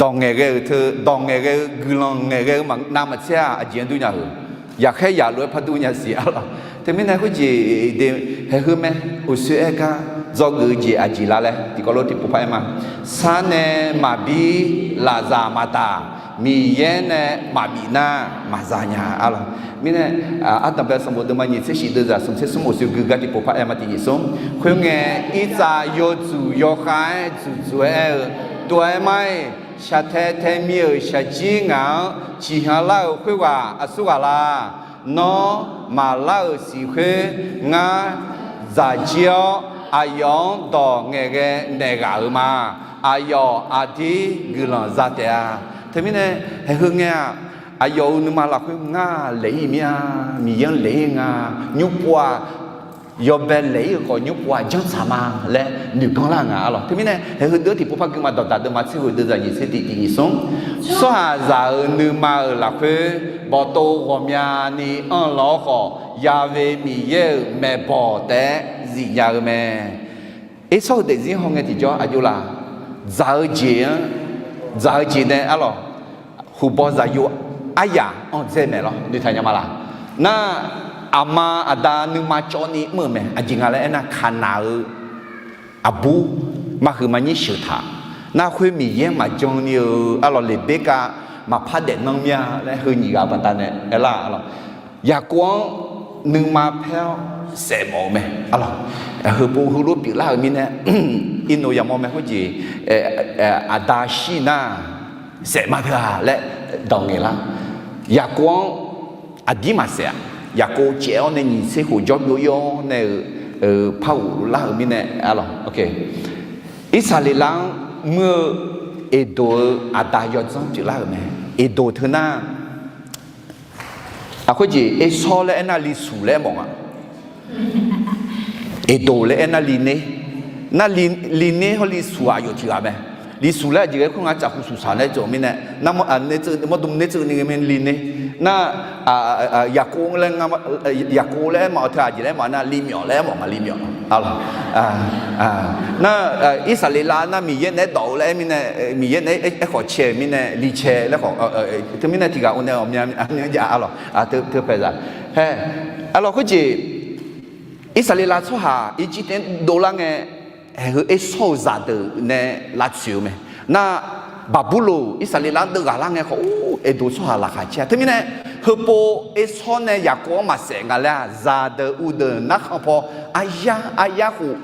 dawq ngaeqghae-euq teu, dawq ngaeqghae-eu guiqlanq ngaeqghae-eu navmaqtser-aq, aqjeq-anr dur nya-euq, yaqkhaer yaqlof-aer par dur nya siq-a lawq. Teumirnae khoerjeq de, haeqheu mae, uqshoe aer gar dzawgeuf-eu jeq aqjeq lar laer tiqkawv lof tiqpov par aer ma. Sar nae maqbir lafzaq maqdaq, Miqyaer nae maqbif nar maqza nya-a lawq. Mirnae, Ardanqbae sanqbof deuvma nyiq tser shif deuvzaq smq tser smr uqshoe gui gar tiqpov par aer ma tiqjeq smr. Khoerngae, Irtsav yawdzuq yawkhav-aer dzuqdzuq-aer aer-eu, Tov-aer mar-iq, shaqtae tae mir-euq shaqjir ngaq-anr ciqhyan lar-euq khoerghaq aqsurghaq la? Nawr maqlar-euq siq khoer, ngar dzaq jir-awr aqyawf-anr dawq ngaeqghae naeq ghaq-euq ma. Aqyawf aqdir guiqlanq za taef-a. Teumirnae, haeqheu ngae-aq, aqyawf-euq nuima lafkhoer ngar laeq-ir mir-a, Miqyaer-anr laeq-ir nga, nymr pov-aq, yawbae laeq-ir-euq khawf nymr pov-aq janrtsaq ma laer noeqganr lar nga-a lawq. Teumirnae, haeqheu deuq-anr tiqpov par gui ma. Dawqdaq deuvma tser ghoeq deuvzaq nyiq tser tiq tiq nyiq smr. Tsawrhaqzaq-euq nuima-euq lafkhoer bawqtov ghawqmyani anrlawq-awr khawf, Yaqve Miqyaer-euq maeqbawq taef-aer zifnya-eu mae. Ersaw-euq daefzir hawngae tiqjawr aqjox laf, dzaq-eu jeq-anr dzaq-eu jeq nae arlawq, huqbaw zaqyo aryaq-anr dzae maeq lawr noeqtaq nya ma laq. Nar, aqma aqda nuima cawv ni mr-euq mae. Aqjeq nga laer aernar, Kaqnaq-eu aqbur maqhuiq maqnyir sheuq taq. Nar, khoer Miqyaer maqjan ni-eu arlawq, Leqberkav maqpar daefnan mir-a laer heu nyiq ghaq baqdanae aerlar arlawq. Yaqkov-anr nuima paer-awr saef mawf-eu mae arlawq. Heupov heulof pyeuflar-euq mirnae, irnoeq yamawr mae khoerjeq, aqda shir nar saef ma teu-a laer dawq ngaeqlar. Yaqkov-anr aqdir maqsaef-aq, Yaqkov caev-awr nae nyiq tser khof jawr byov ir-awr nae-euq par ghoflar-euq mirnae arlawq. Irsaqleqlav-anr muir-eu Eqdoq-eu aqda yawdzanr pyeuflar-euq mae. Eqdoq teu nar, aqkhoer jeq Ersawr laer aernar, Lishuq laer aermawf nga. Eqdoq laer aernar, Liner. Nar, Liner hawr Lishuq aqyawf tiq ghaq mae. Lishuq laer aqjeq ghae khoer nga cafhuq suqsaq nae tsov mirnae, mawrdm ner tseuv ni ghae mae Liner. Nar, Yaqkov laer aermawf-eu teu aqjeq laer aermawf nar, Limyawf laer aermawf nga, Limyawf. Nar, Irsaqleqlav nar Miqyaer naeq-aer dawq-eu laer aer mirnae, Miqyaer naeq-aer aerkhawf cae-euq mirnae, Licae laer khawf, teumirnae tiq ghaq-o nae ghawqmya jav arlawq. Teu paeqzaq, arlawq khoerjeq Irsaqleqlav tsawrhaq Irjirtav-anr dovlar ngae, haeq heu Ersawr-euq zaqdeuq nae lavtsoeq-eu mae. Nar, Baqburloq Irsaqleqlav-anr deuv ghaqlar ngae khawf, or, Eqdoq tsawrhaq laqkhaq caer-a. Teumirnae, heupov Ersawr nae Yaqkov-anr maqsaef nga laer-aq, zaqdeuq uvdeuq narkhan paw, aryar aryar khof,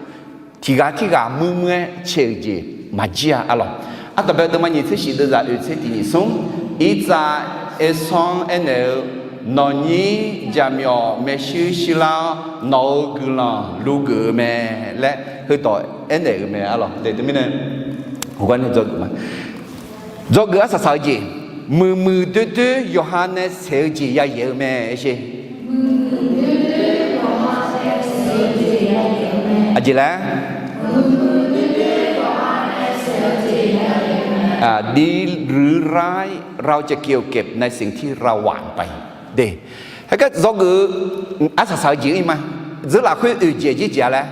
tiq ghaq tirghaq muir muir-aer cae-euq jeq maqjir-a arlawq. Ardanqbae deuvma nyiq tser shif deuvzaq oeq tser tiq nyiq smr, Irtsav Ersawr-anr aernaeq-eu, nawqnyir jaqmyawf maershuir shuirlar-awr, nawq-euq guiqlanq lugeuf-eu mae laer heudawq aernaeq-euq mae arlawq. Teumirnae, dzawgeuf arsaq saq-eu jeq, muiqmuiq doerdoer yawqha nae saeq-eu jeq yayaeq-eu mae. Aer sher. Aqjeq laer, ดีหรือร้าย เราจะเกี่ยวเก็บในสิ่งที่เราหว่านไป de. Haegar dzawgeuf arsaq saq-eu jeq ir ma. Dzeur lafkhoer oeq jeq jir jeq-a laer,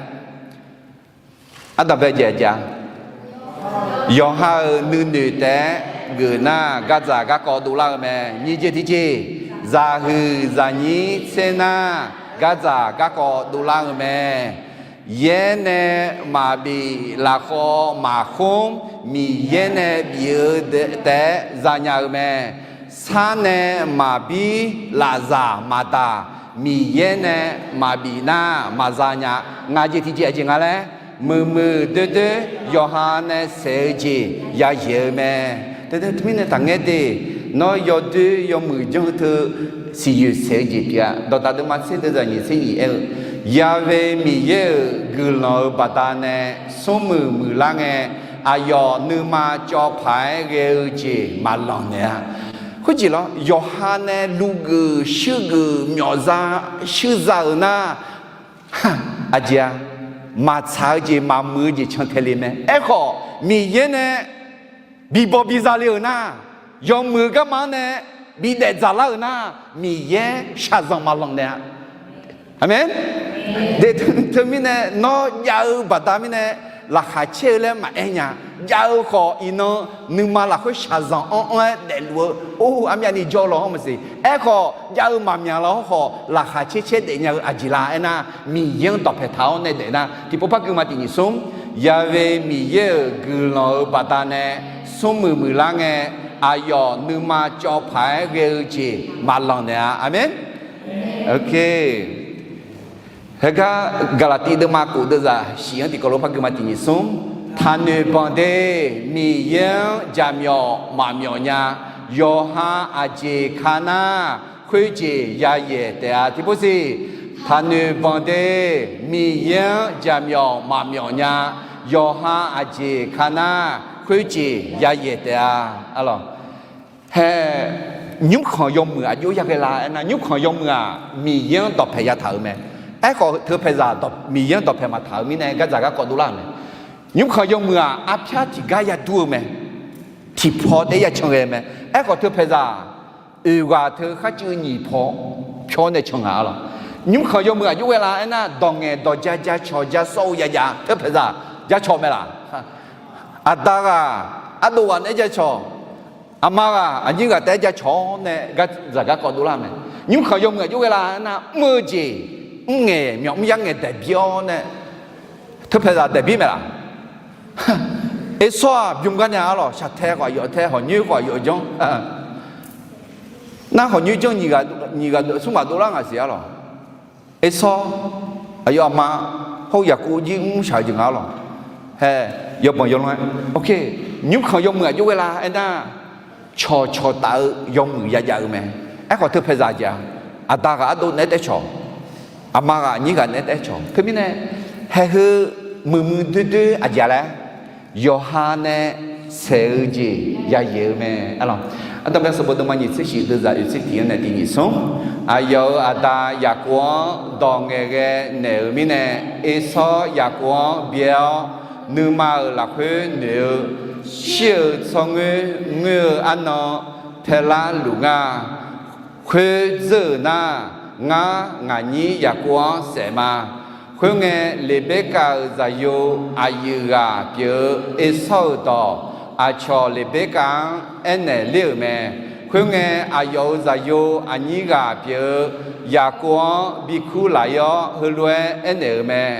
ardanqbae jeq-a, yawqha-euq nuinoeq taef-aer geuf nar, gardzaq garkawv dovlar-eu mae. Nyiq jeq tiqjeq, zaqhuiq zaqnyir tser nar, gardzaq garkawv dovlar-eu mae. Yaer nae maqbif lafkhawv maqkhmr, Miqyaer nae bif-eu taef-aer zanya-eu mae. Sar nae maqbir lafzaq maqdaq, Miqyaer nae maqbif nar maqzanya. Ngaq jeq tiqjeq aqjeq nga laer, muiqmuiq doerdoer yawqha nae saeq-eu jeq yayaeq-eu mae. Teumirnae taqngaer de, nawr yawdoer yawmuiq janr teu siqyoeq saeq-eu jeq pyeuf-a. Dawqdaq deuvma tser deuvzaq nyiq tser nyiq aer-eu, Ya've Miqyaer-euq guiqlanq-euq baqdanae smrmuiq muiqlar ngae, aqyawf nuima cawv paq-aer ghae-eu jeq maqlanq naeq-a. Khoerjeq lawr, yawqha nae lugeuf shuirgeuf myawfza shuirza-euq nar, aqjeq-a, maqtsaq-eu jeq maqmuiq-eu jeq can tae le mae. Aerkhawf, Miqyaer nae bibaw biza le-euq nar, yawmuiq-eu garma-anr nae bidaef dzaqlar-euq nar, Miqyaer shaqzanq maqlanq naeq-a. Aqmeq. Teumirnae nawr jav-eu baqda mirnae laqkhaq caer-eu laer maqaer nya. Jav-eu khawf iqnan nuima lafkhoer shaqzanq anr anr-aer daefluf-eu, or, armyavni jawr law-anr maqsiq. Aerkhawf jav-eu maqmyaq law-anr khawf laqkhaq caer caer daefnya-eu aqjeq la aernar, Miqyaer-anr dawqpae taq-awr nae daef nar, tiqpov par gui ma tiq nyiq smr, Ya've Miqyaer-euq guiqlanq-euq baqdanae smrmuiq muiqlar ngae, aqyawf nuima cawv paq-aer ghae-eu jeq maqlanq naeq-a. Aqmeq. Heugar Gaqlaqtiv deuvma kof deuvzaq shiq-anr tiqkawv lof par gui ma tiq nyiq smr, taqnoeq banq de. Miqyaer-anr jaqmyawf maqmyawf nya. Yawqha aqjeq ka nar, khoerjeq yayaeq taef-a. Tiqpov siq, taqnoeq banq de. Miqyaer-anr jaqmyawf maqmyawf nya. Yawqha aqjeq ka nar, khoerjeq yayaeq taef-a. Arlawq, hae, nymrkhanq yawmuiq aqjox yaghae la aernar, nymrkhanq yawmuiq-aq Miqyaer-anr dawqpae yataq-euq mae. Aerkhawf teu paeqzaq Miqyaer-anr dawqpae maqtaq-eu mirnae gardzaq garkawv dovlar-euq mae. Nymrkhanq yawmuiq-aq arpyar tiqgar yadur-eu mae. Tiqpaw taef-aer yacan ghae mae. Aerkhawf teu paeqzaq oeq ghaq teu kharcuiv nyiq paw pyawr nae can ngaq-a lawq. Nymrkhanq yawmuiq aqjox ghae la aernar, dawq ngaeq dawq ja ja cawq ja sawr-eu ya jav teu paeqzaq ja cawq mae laq. Aqda ghaq Ardov ghaq naeq-aer jacawq, aqma ghaq aqnyir ghaq taef-aer jacawq-awr nae, zaq garkawv dovlar mae. Nymrkhanq yawmuiq aq jov ghae la aernar, mr-eu jeq, mrngaeq myawf mr yar ngaeq daeqbir-awr nae, teupaeqzaq daeqbir mae laq? Ersawr-aq bym gar nya arlawq, shaqtae khawf aqyawf tae, hawqnyoer khawf aqyawf janr. Nar hawqnyoer janr nyiq ghaq smr ghaq dovlar ngaq siq arlawq. Ersawr, aqyawf aqma, hawr Yaqkov jir mrshaq-eu jeq nga arlawq. Hae, yawbanq yawlanr-aer, nymrkhanq yawmuiq aq jov ghae la aernar, cawqcawq taf-eu yawmuiq yajav-eu mae. Aerkhawf teupaeqzaq jeq-aq, aqda ghaq ardov naeq-aer taef-aer cawq, aqma ghaq aqnyir ghaq naeq-aer taef-aer cawq. Teumirnae, haeheu muiqmuiq doerdoer aqjeq-a laer, yawqha nae saeq-eu jeq yayaeq-eu mae. Ardanqbae sanqbof deuvma nyiq tser shif deuvzaq oeq tser tiq-anr nae tiq nyiq smr. Aqyawf-euq aqda Yaqkov-anr dawq ngaeqghae naeq-euq mirnae, Ersawr Yaqkov-anr byae-awr, nuima-euq lafkhoer noeq-eu, shir-eu tsawrngoer ngoer-eu arnan taelar luf nga. Khoer dzeur-euq nar, ngar ngaqnyir Yaqkov-anr saef ma. Khoerngae, Leqberkav-euq zaqyo aqyuif ghaq pyeuf-eu Ersawr-euq dawq aqcawq Leqberkav-anr aernaeq ler-euq mae. Khoerngae, aqyawf-euq zaqyo aqnyir ghaq pyeuf-eu Yaqkov-anr bikur laf-ir-awr, heulof-aer aernaeq-euq mae.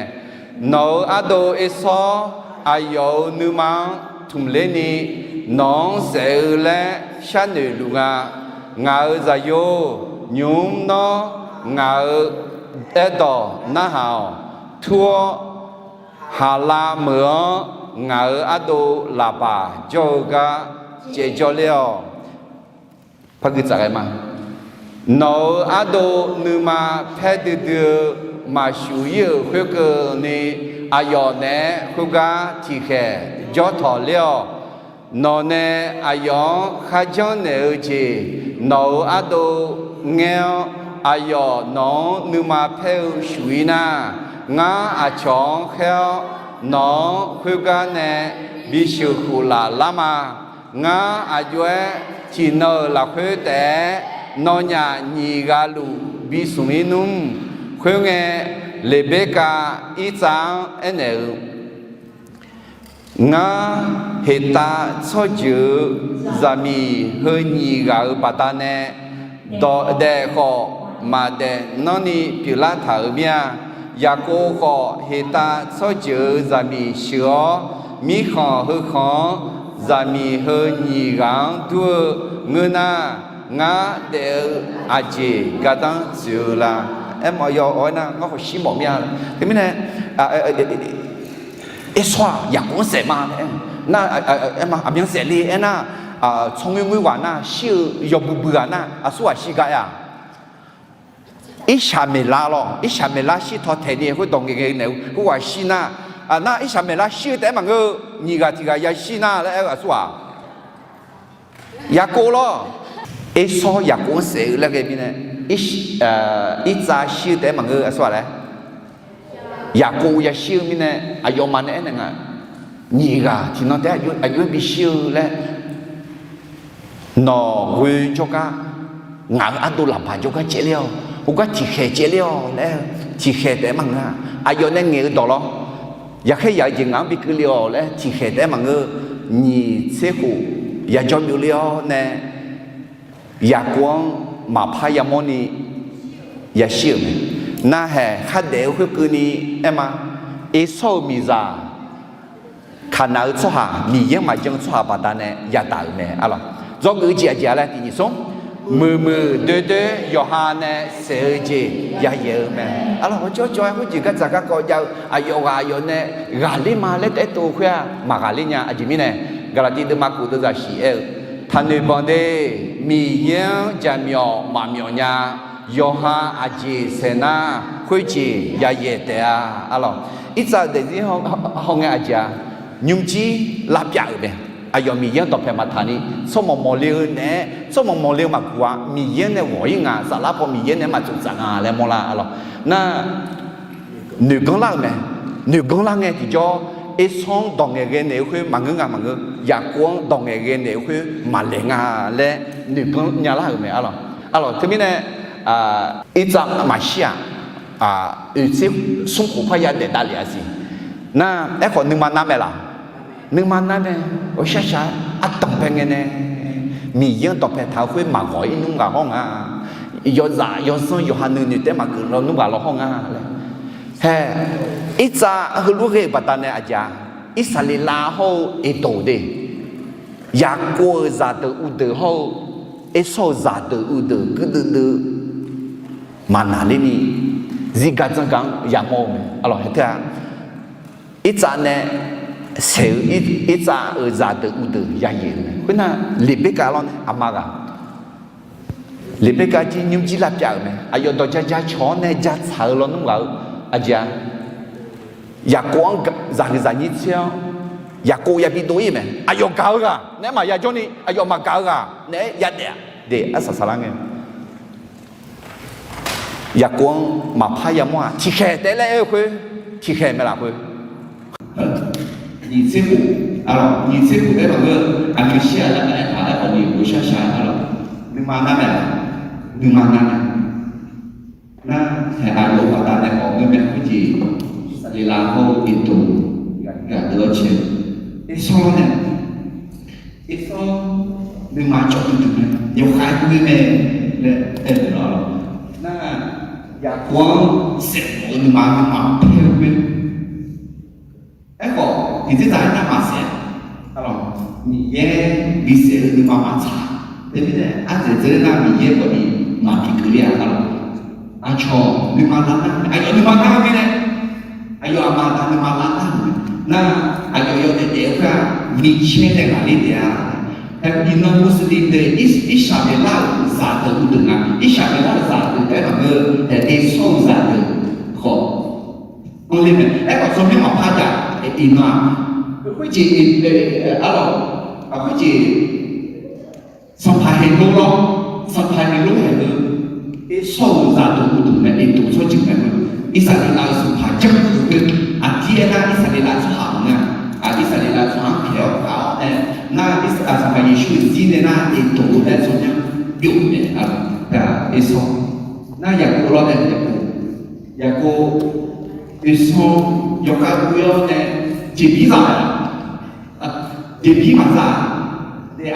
Nawq-euq ardov Ersawr aqyawf-euq nuima-anr tmqler ni, nawq-anr saef-eu laer sharnoeq luf nga. Ngaq-euq zaqyo-or, nymq-mr nawr ngaq-euq aerdawq narhaq-awq. Tur-awr, haqlav meuq-anr ngaq-euq ardov laqbaq jawr-eu gar caevjawr ler-awq. Par gui tsaf ghae ma. Nawq-euq ardov nuima paer duidui-eu maqshuq-ir-euq khoerkeuvni, aqyawf naeq-aer khoergar tiqkhaeq jawr tawq ler-awq. Nawq nae aqyawf-anr kharjanr naeq-eu jeq nawq-euq ardov ngaer-awr, aqyawf nawq-anr nuima paer-eu shuq-ir nar, ngar aqcawq-anr khaer-awr, nawq-anr khoergar nae bisheuq khof laf lar ma. Ngar aqjox-aer tiqnan-euq lafkhoer taef-aer nawnyaf nyiq ghaq luf bismq-ir nmr. Khoerngae, Leqberkav Irtsav-anr aernaeq-eu, Ngar heqtav tsawrjeuq-eu zaqmiq heu nyiq ghaq-euq baqdanae, dawq daef khawf maqdaef nanrni pyeuflar taq-euq mir-a. Yaqkov khawf, heqtav tsawrjeuq-eu zaqmiq sheuq-awr, mirkhanq heukhanq-anr zaqmiq heu nyiq ghaq-anr dur-eu ngeur nar, ngar daef-eu aqjeq gardanr tsoeq-eu la? Aermawf-eu yawf-awr aernar, ngar khawf shir mawf mir-a. Teumirnae, Ersawr-aq Yaqkov-anr saef ma laer, nar, aerma aqmyan saef le aernar, tsawrngoer ngoer ghaq nar, shir-eu yawbui bui ghaq nar, aqsur ghaq shir gar aer-a. Irsaqmeqlar lawr, Irsaqmeqlar shir taw taeq ni khoerdawq ngaeqghae naeq-eu khoerghaq shir nar, nar Irsaqmeqlar shir-eu taef-aer maqngeur-eu, nyiq ghaq tiq ghaq yashir nar laer aer-eu aqsur ghaq Yaqkov lawr. Ersawr Yaqkov-anr saef-eu laer ghae mirnae, Irtsav shir-eu taef-aer maqngeur-eu aqsur ghaq laer, Yaqkov yashir-eu mirnae, aqyawfmaf nae aernaeq nga, nyiq ghaq tiqnan taef-aer aqjox-aer bishir-eu laer, nawq ghoe jawrgar, ngaq-euq ardov laqbaq jawrgar caevler-awq, khoergar tiqkhaeq caevler-awq laer-eu, tiqkhaeq taef-aer maqngeur-a. Aqyawf nae ngaeq-eu dawq lawr, yaqkhaer yaq-eu jeq ngaq-anr bikeuv le-awq laer tiqkhaeq taef-aer maqngeur-eu, nyiq tser khof yajawr byovler-awr nae, Yaqkov-anr maqpar yamawrni yashir-euq mae. Narhaq khardaef-eu khoerkeuvni aerma, Ersawr-euq miqzaq Kaqnaq-eu tsawrhaq, Miqyaer-anr maqjan-eu tsawrhaq baqdanae yadaq-euq mae. Arlawq, dzawgeuf-eu jeq aqjeq-a laer tiq nyiq smr, muiqmuiq doerdoer yawqha nae saef-eu jeq yayaeq-eu mae. Arlawq, hawcawr cawv-aer khoerjeq gardzaq garkawv jav-eu aqyawf ghaq aqyawf nae ghaqler ma laer taef-aer tov-eu khoer-aq, maqghaqler nya. Aqjeq mirnae, Gaqlaqtiv deuvma kof deuvzaq shif aer-eu, Taqnoeq banq de, Miqyaer-anr jaqmyawf maqmyawf nya. Yawqha aqjeq saeq nar, khoerjeq yayaeq taef-a. Arlawq, Irtsav-eu daefzir hawngae aqjeq-a, nymrjir lavpyav-euq mae. Aqyawf Miqyaer-anr dawqpae maqtaq ni, tsawrmawq mawqle-eu naeq-aer, tsawrmawq mawqle-eu maqguq-a. Miqyaer nae ghawq-ir nga, saflar paw Miqyaer nae maqtsov tsaf nga laer mawrlar. Arlawq, nar noeqganr lar-euq mae. Noeqganr lar ngae tiqjawr, Ersawr-anr dawq ngaeqghae naeq-eu khoer maqngeur nga maqngeur, Yaqkov-anr dawq ngaeqghae naeq-eu khoer maqlaeq nga laer noeqganr nya lar-euq mae. Arlawq, arlawq, teumirnae, Irtsav maqshir-aq, oeq tser smr khof parya daef davlef-a siq. Nar, aerkhawf nuima nar mae laq? Nuima nar nae ghawqshaq shaq-aer ardanqbae ngae nae, Miqyaer-anr dawqpae taq-eu khoer maqghawq-ir nmr ghaq hawr nga. Yawzaq yawzanr yawqha nuinoeq taef-aer maqgeuf lawnmr ghaq law hawr nga laer. Hae, Irtsav heulof ghae-euq baqdanae aqjeq-a, Irsaqleqlav hawr-eu Eqdoq de, Yaqkov-euq zaqdeuq uvdeuq hawr-eu Ersawr-euq zaqdeuq uvdeuq guirdeuv deuv maqnaqlerni, zirgar dzanrgaq-anr yamawr-eu mae. Arlawq, hae teu-aq, Irtsav nae saeq-eu Irtsav-euq zaqdeuq uvdeuq yayaeq-eu mae. Khoernar, Leqberkav lawr nae aqma ghaq, Leqberkav jir nymrjir lavpyav-euq mae. Aqyawf dawq ja ja cawq-awr nae ja tsaq-eu lawnmr ghaq-eu, aqjeq-a, Yaqkov-anr zaqhuiq zaqnyir tser-awr, Yaqkov yabi dov-ir mae. Aqyawf gaq-eu ghaq naeq-aer maqya jawrni, aqyawf maqgaq-eu ghaq naeq-aer yadaef-a de. Arsaq saqlar ngae, Yaqkov-anr maqpar yamawr-aq, tiqkhaeq taef-aer laer aer-eu khoer, tiqkhaeq mae lafkhoer, nyiq tser khof, nyiq tser khof taef-aer maqngeur, aqmyanshir-aq lar-aer taq-aer khawf ni ghawqshaq shaq-aer arlawq, nuima nar mae, nuima nar mae. Nar, hae, aqyawf-euq baqdanae khawf ngeur mae khoerjeq, Irsaqleqlav hawr-eu Eqdoq ghaq deuq-awr cae, Ersawr nae, Ersawr nuima cawv duidui mae, yawkhav-aer ghoe mae laer aer-eu lawr. Nar, Yaqkov-anr saef-eu nuima nuima paer-eu mae. Aerkhawf, tiqdzer dzaq-aer nar maqsaef-a. Arlawq, Miqyaer bisaef-eu nuima maqtsaq. Teumirnae ardzaeq dzeur nar Miqyaer khawf ni maqbi keuvle-a arlawq. Aqcawq nuima lar nar, aqyawf nuima lar-eu mirnae, aqyawf aqma aqda nuima lar nar-euq mae. Nar, aqyawf yawdaef daef-eu khoer-aq, micaer nae ghaqler taef-a. Hae, iqnan Muslim deuq, Irsaqleqlav-euq zaqdeuq uvdeuq nga. Irsaqleqlav-euq zaqdeuq taef-aer maqngeur, Ersawr-euq zaqdeuq khawf anr ler mae. Aerkhawf tsawrmyanr maqpar jav, iqnan-aq, khoerjeq, arlawq, khoerjeq, Sanqpaq Heqlov lawr, Sanqpaq Heqlov haeq-eu, Ersawr-euq zaqdeuq uvdeuq mae, Eqdoq tsawrjeuq mae-eu, Irsaqleqlav-euq sanqpaq janr-eu khoer, aqdir aernar Irsaqleqlav tsawrhaq maqngeur-a. Irsaqleqlav tsawrhaq-anr pyaeq-awr gaq-awr nae, nar, Sanqpaq Yeqsur-euq zir nae nar Eqdoq-eu laer tsawrmyanr byov-eu mae. Ersawr, nar Yaqkov lawr nae Yaqkov, Yaqkov, Ersawr yawkhav ghoe-awr nae jeqbir zaq-a. Jeqbir maqza-a.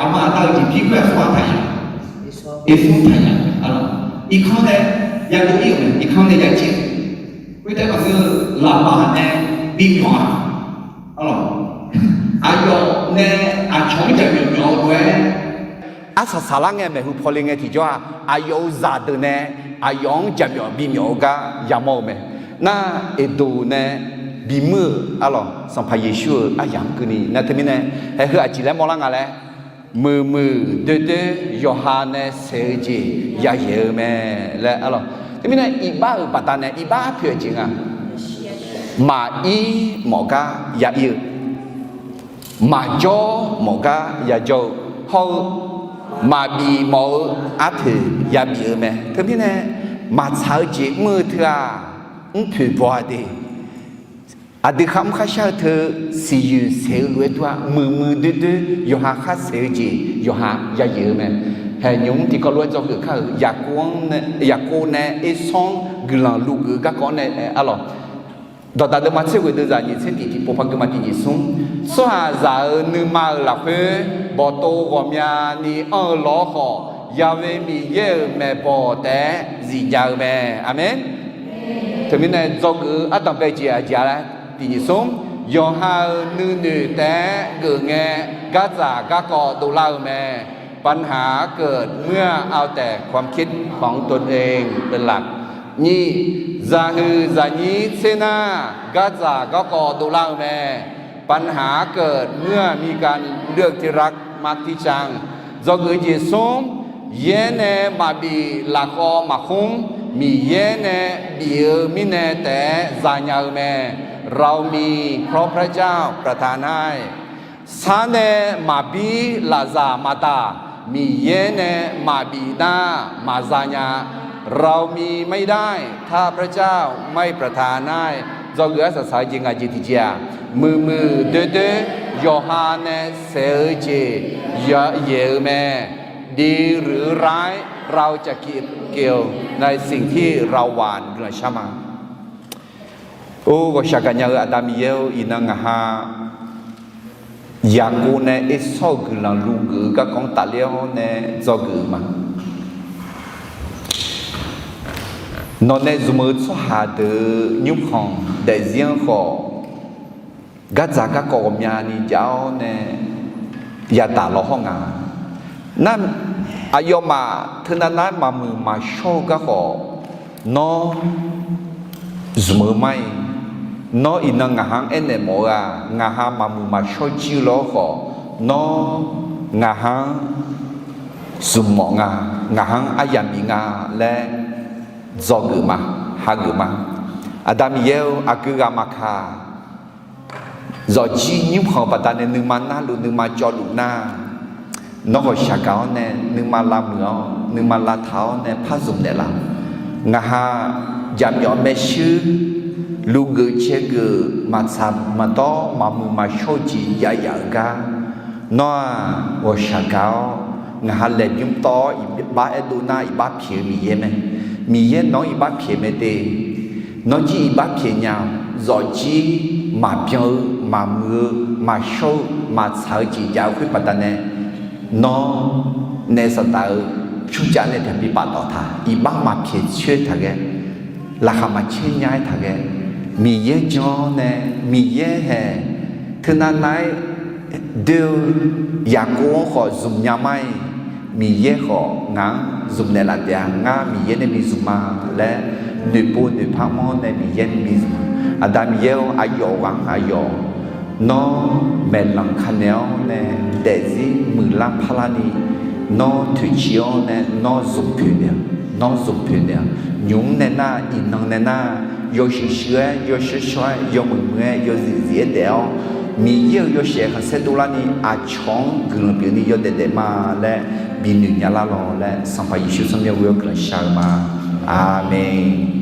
Aqma aqda-euq jeqbir khoer-aq, Ersawr taqyaq, Ersawr taqyaq. Irkanr nae yadov-ir-euq mae, irkanr nae yacaev. Khoertaef maqngeur-eu, laqbaq nae bimyawf-a. Aqyawf nae aqcawq-anr jaqmyawf myawf-eu lof-aer, arsaq saqlar ngae maeqhu pawle ngae tiqjawr-aq, aqyawf-euq zaqdeuq nae aqyawf-anr jaqmyawf bimyawf-eu gar yamawr-eu mae. Nar, Eqdoq nae bimuir-euq arlawq, Sanqpaq Yeqsur-euq aryamq-anr keuvni nar teumirnae, haeq heu aqjeq laer mawrlar nga laer, muiqmuiq doerdoer yawqha nae saeq-eu jeq yayaeq-eu mae laer arlawq. Teumirnae iqbax-euq baqdanae iqbax arpoeq-eu jeq nga. Maqir mawf gar ya ir-eu, maqjawr mawf gar yajawr-eu, hawr-eu maqbif mawf-eu arpoeq yabif-eu mae. Teumirnae maqtsaq-eu jeq mr-eu teu-aq, mrpoeq baw-a de. Aqdui kharmr kharshar-eu teu siqyoeq saeq-eu lof-aer dur-a, muiqmuiq doerdoer yawqha khar saeq-eu jeq yawqha yayaeq-eu mae. Haeq nymq-mr tiqkawv lof-aer dzawgeuf kar-euq Yaqkov nae Ersawr-anr guiqlanq luvgeuf-eu garkawv nae arlawq. Dawqdaq deuvma tser ghoeq deuvzaq nyiq tser tiq tiqpov par geuvma tiq nyiq smr. Tsawrhaqzaq-euq nuima-euq lafkhoer bawqtov ghawqmyani anr-eu law-awr khawf, Yaqve Miqyaer-euq maeqbawq taef-aer zifnya-eu mae. Aqmeq. Teumirnae dzawgeuf-eu ardanqbae jeq aqjeq-a laer tiq nyiq smr. Yawqha-euq nuinoeq taef-aer geuf ngae, gardzaq garkawv dovlar-eu mae. ปัญหาเกิดเมื่อเอาแต่ความคิดของตนเองเป็นหลัก Nyiq, zaqhuiq zaqnyir tser nar gardzaq garkawv dovlar-eu mae. ปัญหาเกิดเมื่อมีการเลือกที่รักมักที่ชัง Dzawgeuf-eu jeq smr, yaer nae maqbif lafkhawv maqkhmr, Miqyaer nae bif-eu mirnae taef-aer zanya-eu mae. เรามีเพราะพระเจ้าประทานให้ Sar nae maqbir lafzaq maqtaf, Miqyaer nae maqbif nar maqzanya. เรามีไม่ได้ ถ้าพระเจ้าไม่ประทานให้ Dzawgeuf arsaq saq-eu jeq ngaq jeq tiqjeq-aq, muiqmuiq doerdoer yawqha nae saeq-eu jeq yayaeq-eu mae. ดีหรือร้าย เราจะเก็บเกี่ยวในสิ่งที่เราหว่าน Or ghawqshaq gaqnya-eu Aqda Miqyaer-or, iqnan ngaq ha Yaqkov nae Ersawr-euq guiqlanq lugeuf-eu garkawv-anr tafler-awr nae dzawgeuf-eu ma. Nawq nae zmq-eu tsawrhaq deuq-euq nymrkhanq daefzir-anr khawf, gardzaq garkawv ghawqmyani jav-awr nae yadaq law hawr nga. Nar, aqyawfmaf teunav nar-aer maqmuiq maqshawr-eu gar khawf, nawr zmq-eu ma-iq, nawr iqnan ngaq ha-anr aernaeq mawf-eu-aq, ngaq ha maqmuiq maqshawr jir-eu lawr khawf, nawr ngaq ha-anr zmq mawf nga, ngaq ha-anr aryamq bif nga laer dzawgeuf ma, hageuf ma. Aqda Miqyaer-eu, aqgeu ghaq maqkaq, zawqjir nymrkhanq baqdanae nuima narluf nuima cawvluf nar, nawr ghawqshaq gaq-awr nae nuima lavmuiq-awr nuima lavtaq-awr nae par zmq naeqlaf. Ngaq ha jaqmyawf maershuir lufgeuf caergeuf maqtsaq maqdawr maqmuiq maqshawr-eu jeq jav yaf-eu gar, nawr-aq ghawqshaq gaq-awr ngaq ha laeqbymr tawv-awr iqbax aerdov nar iqbax pyaeq-eu Miqyaer mae. Miqyaer nawq-anr iqbax pyaeq mae de. Nawr jir iqbax pyaeq nya-awq. Zawqjir maqbyan-eu maqmuiq-eu maqshawr-eu maqtsaq-eu jeq jav-eu khoer baqdanae, nawr naef Saqdaq-euq pyurcav nae taq bi pafdawf taq, iqbax maqpyaeq coer taq ghae, laqkhaq maqcaer nya-aer taq ghae, Miqyaer jan-awr nae, Miqyaer hae teunav nav-aer doe-eu Yaqkov-anr khawf zmq nya ma-iq, Miqyaer khawf ngaq-anr zmq naeqlaf taef-a. Ngar Miqyaer nae bi zmq ma laer noeqpov noeqpar mawr nae Miqyaer nae bi zmq-a. Aqda Miqyaer-or, aqyawf ghaq-anr aqyawf nawr maeqlanq kanaeq-awr nae daefzir muiqlar parlarni, nawr toeqciv-awr nae nawr zmq poeq naeq-a, nawr zmq poeq naeq-a. Nymq-mr nae nar, iqnan nae nar, yawshuif shuif-aer, yawshawr shawr-aer, yawmuiq muiq-aer, yawzif zif-aer daef-awr, Miqyaer-euq yawshaef khanqsaer dovlarni aqcawq-anr guiqlanq pyeufni yawdaef daef ma laer binoeq nya lar lawq laer, Sanqpaq Yeqsur tsawrmyanr ghoe-awr guiqlanq shar-eu ma. Aqmeq.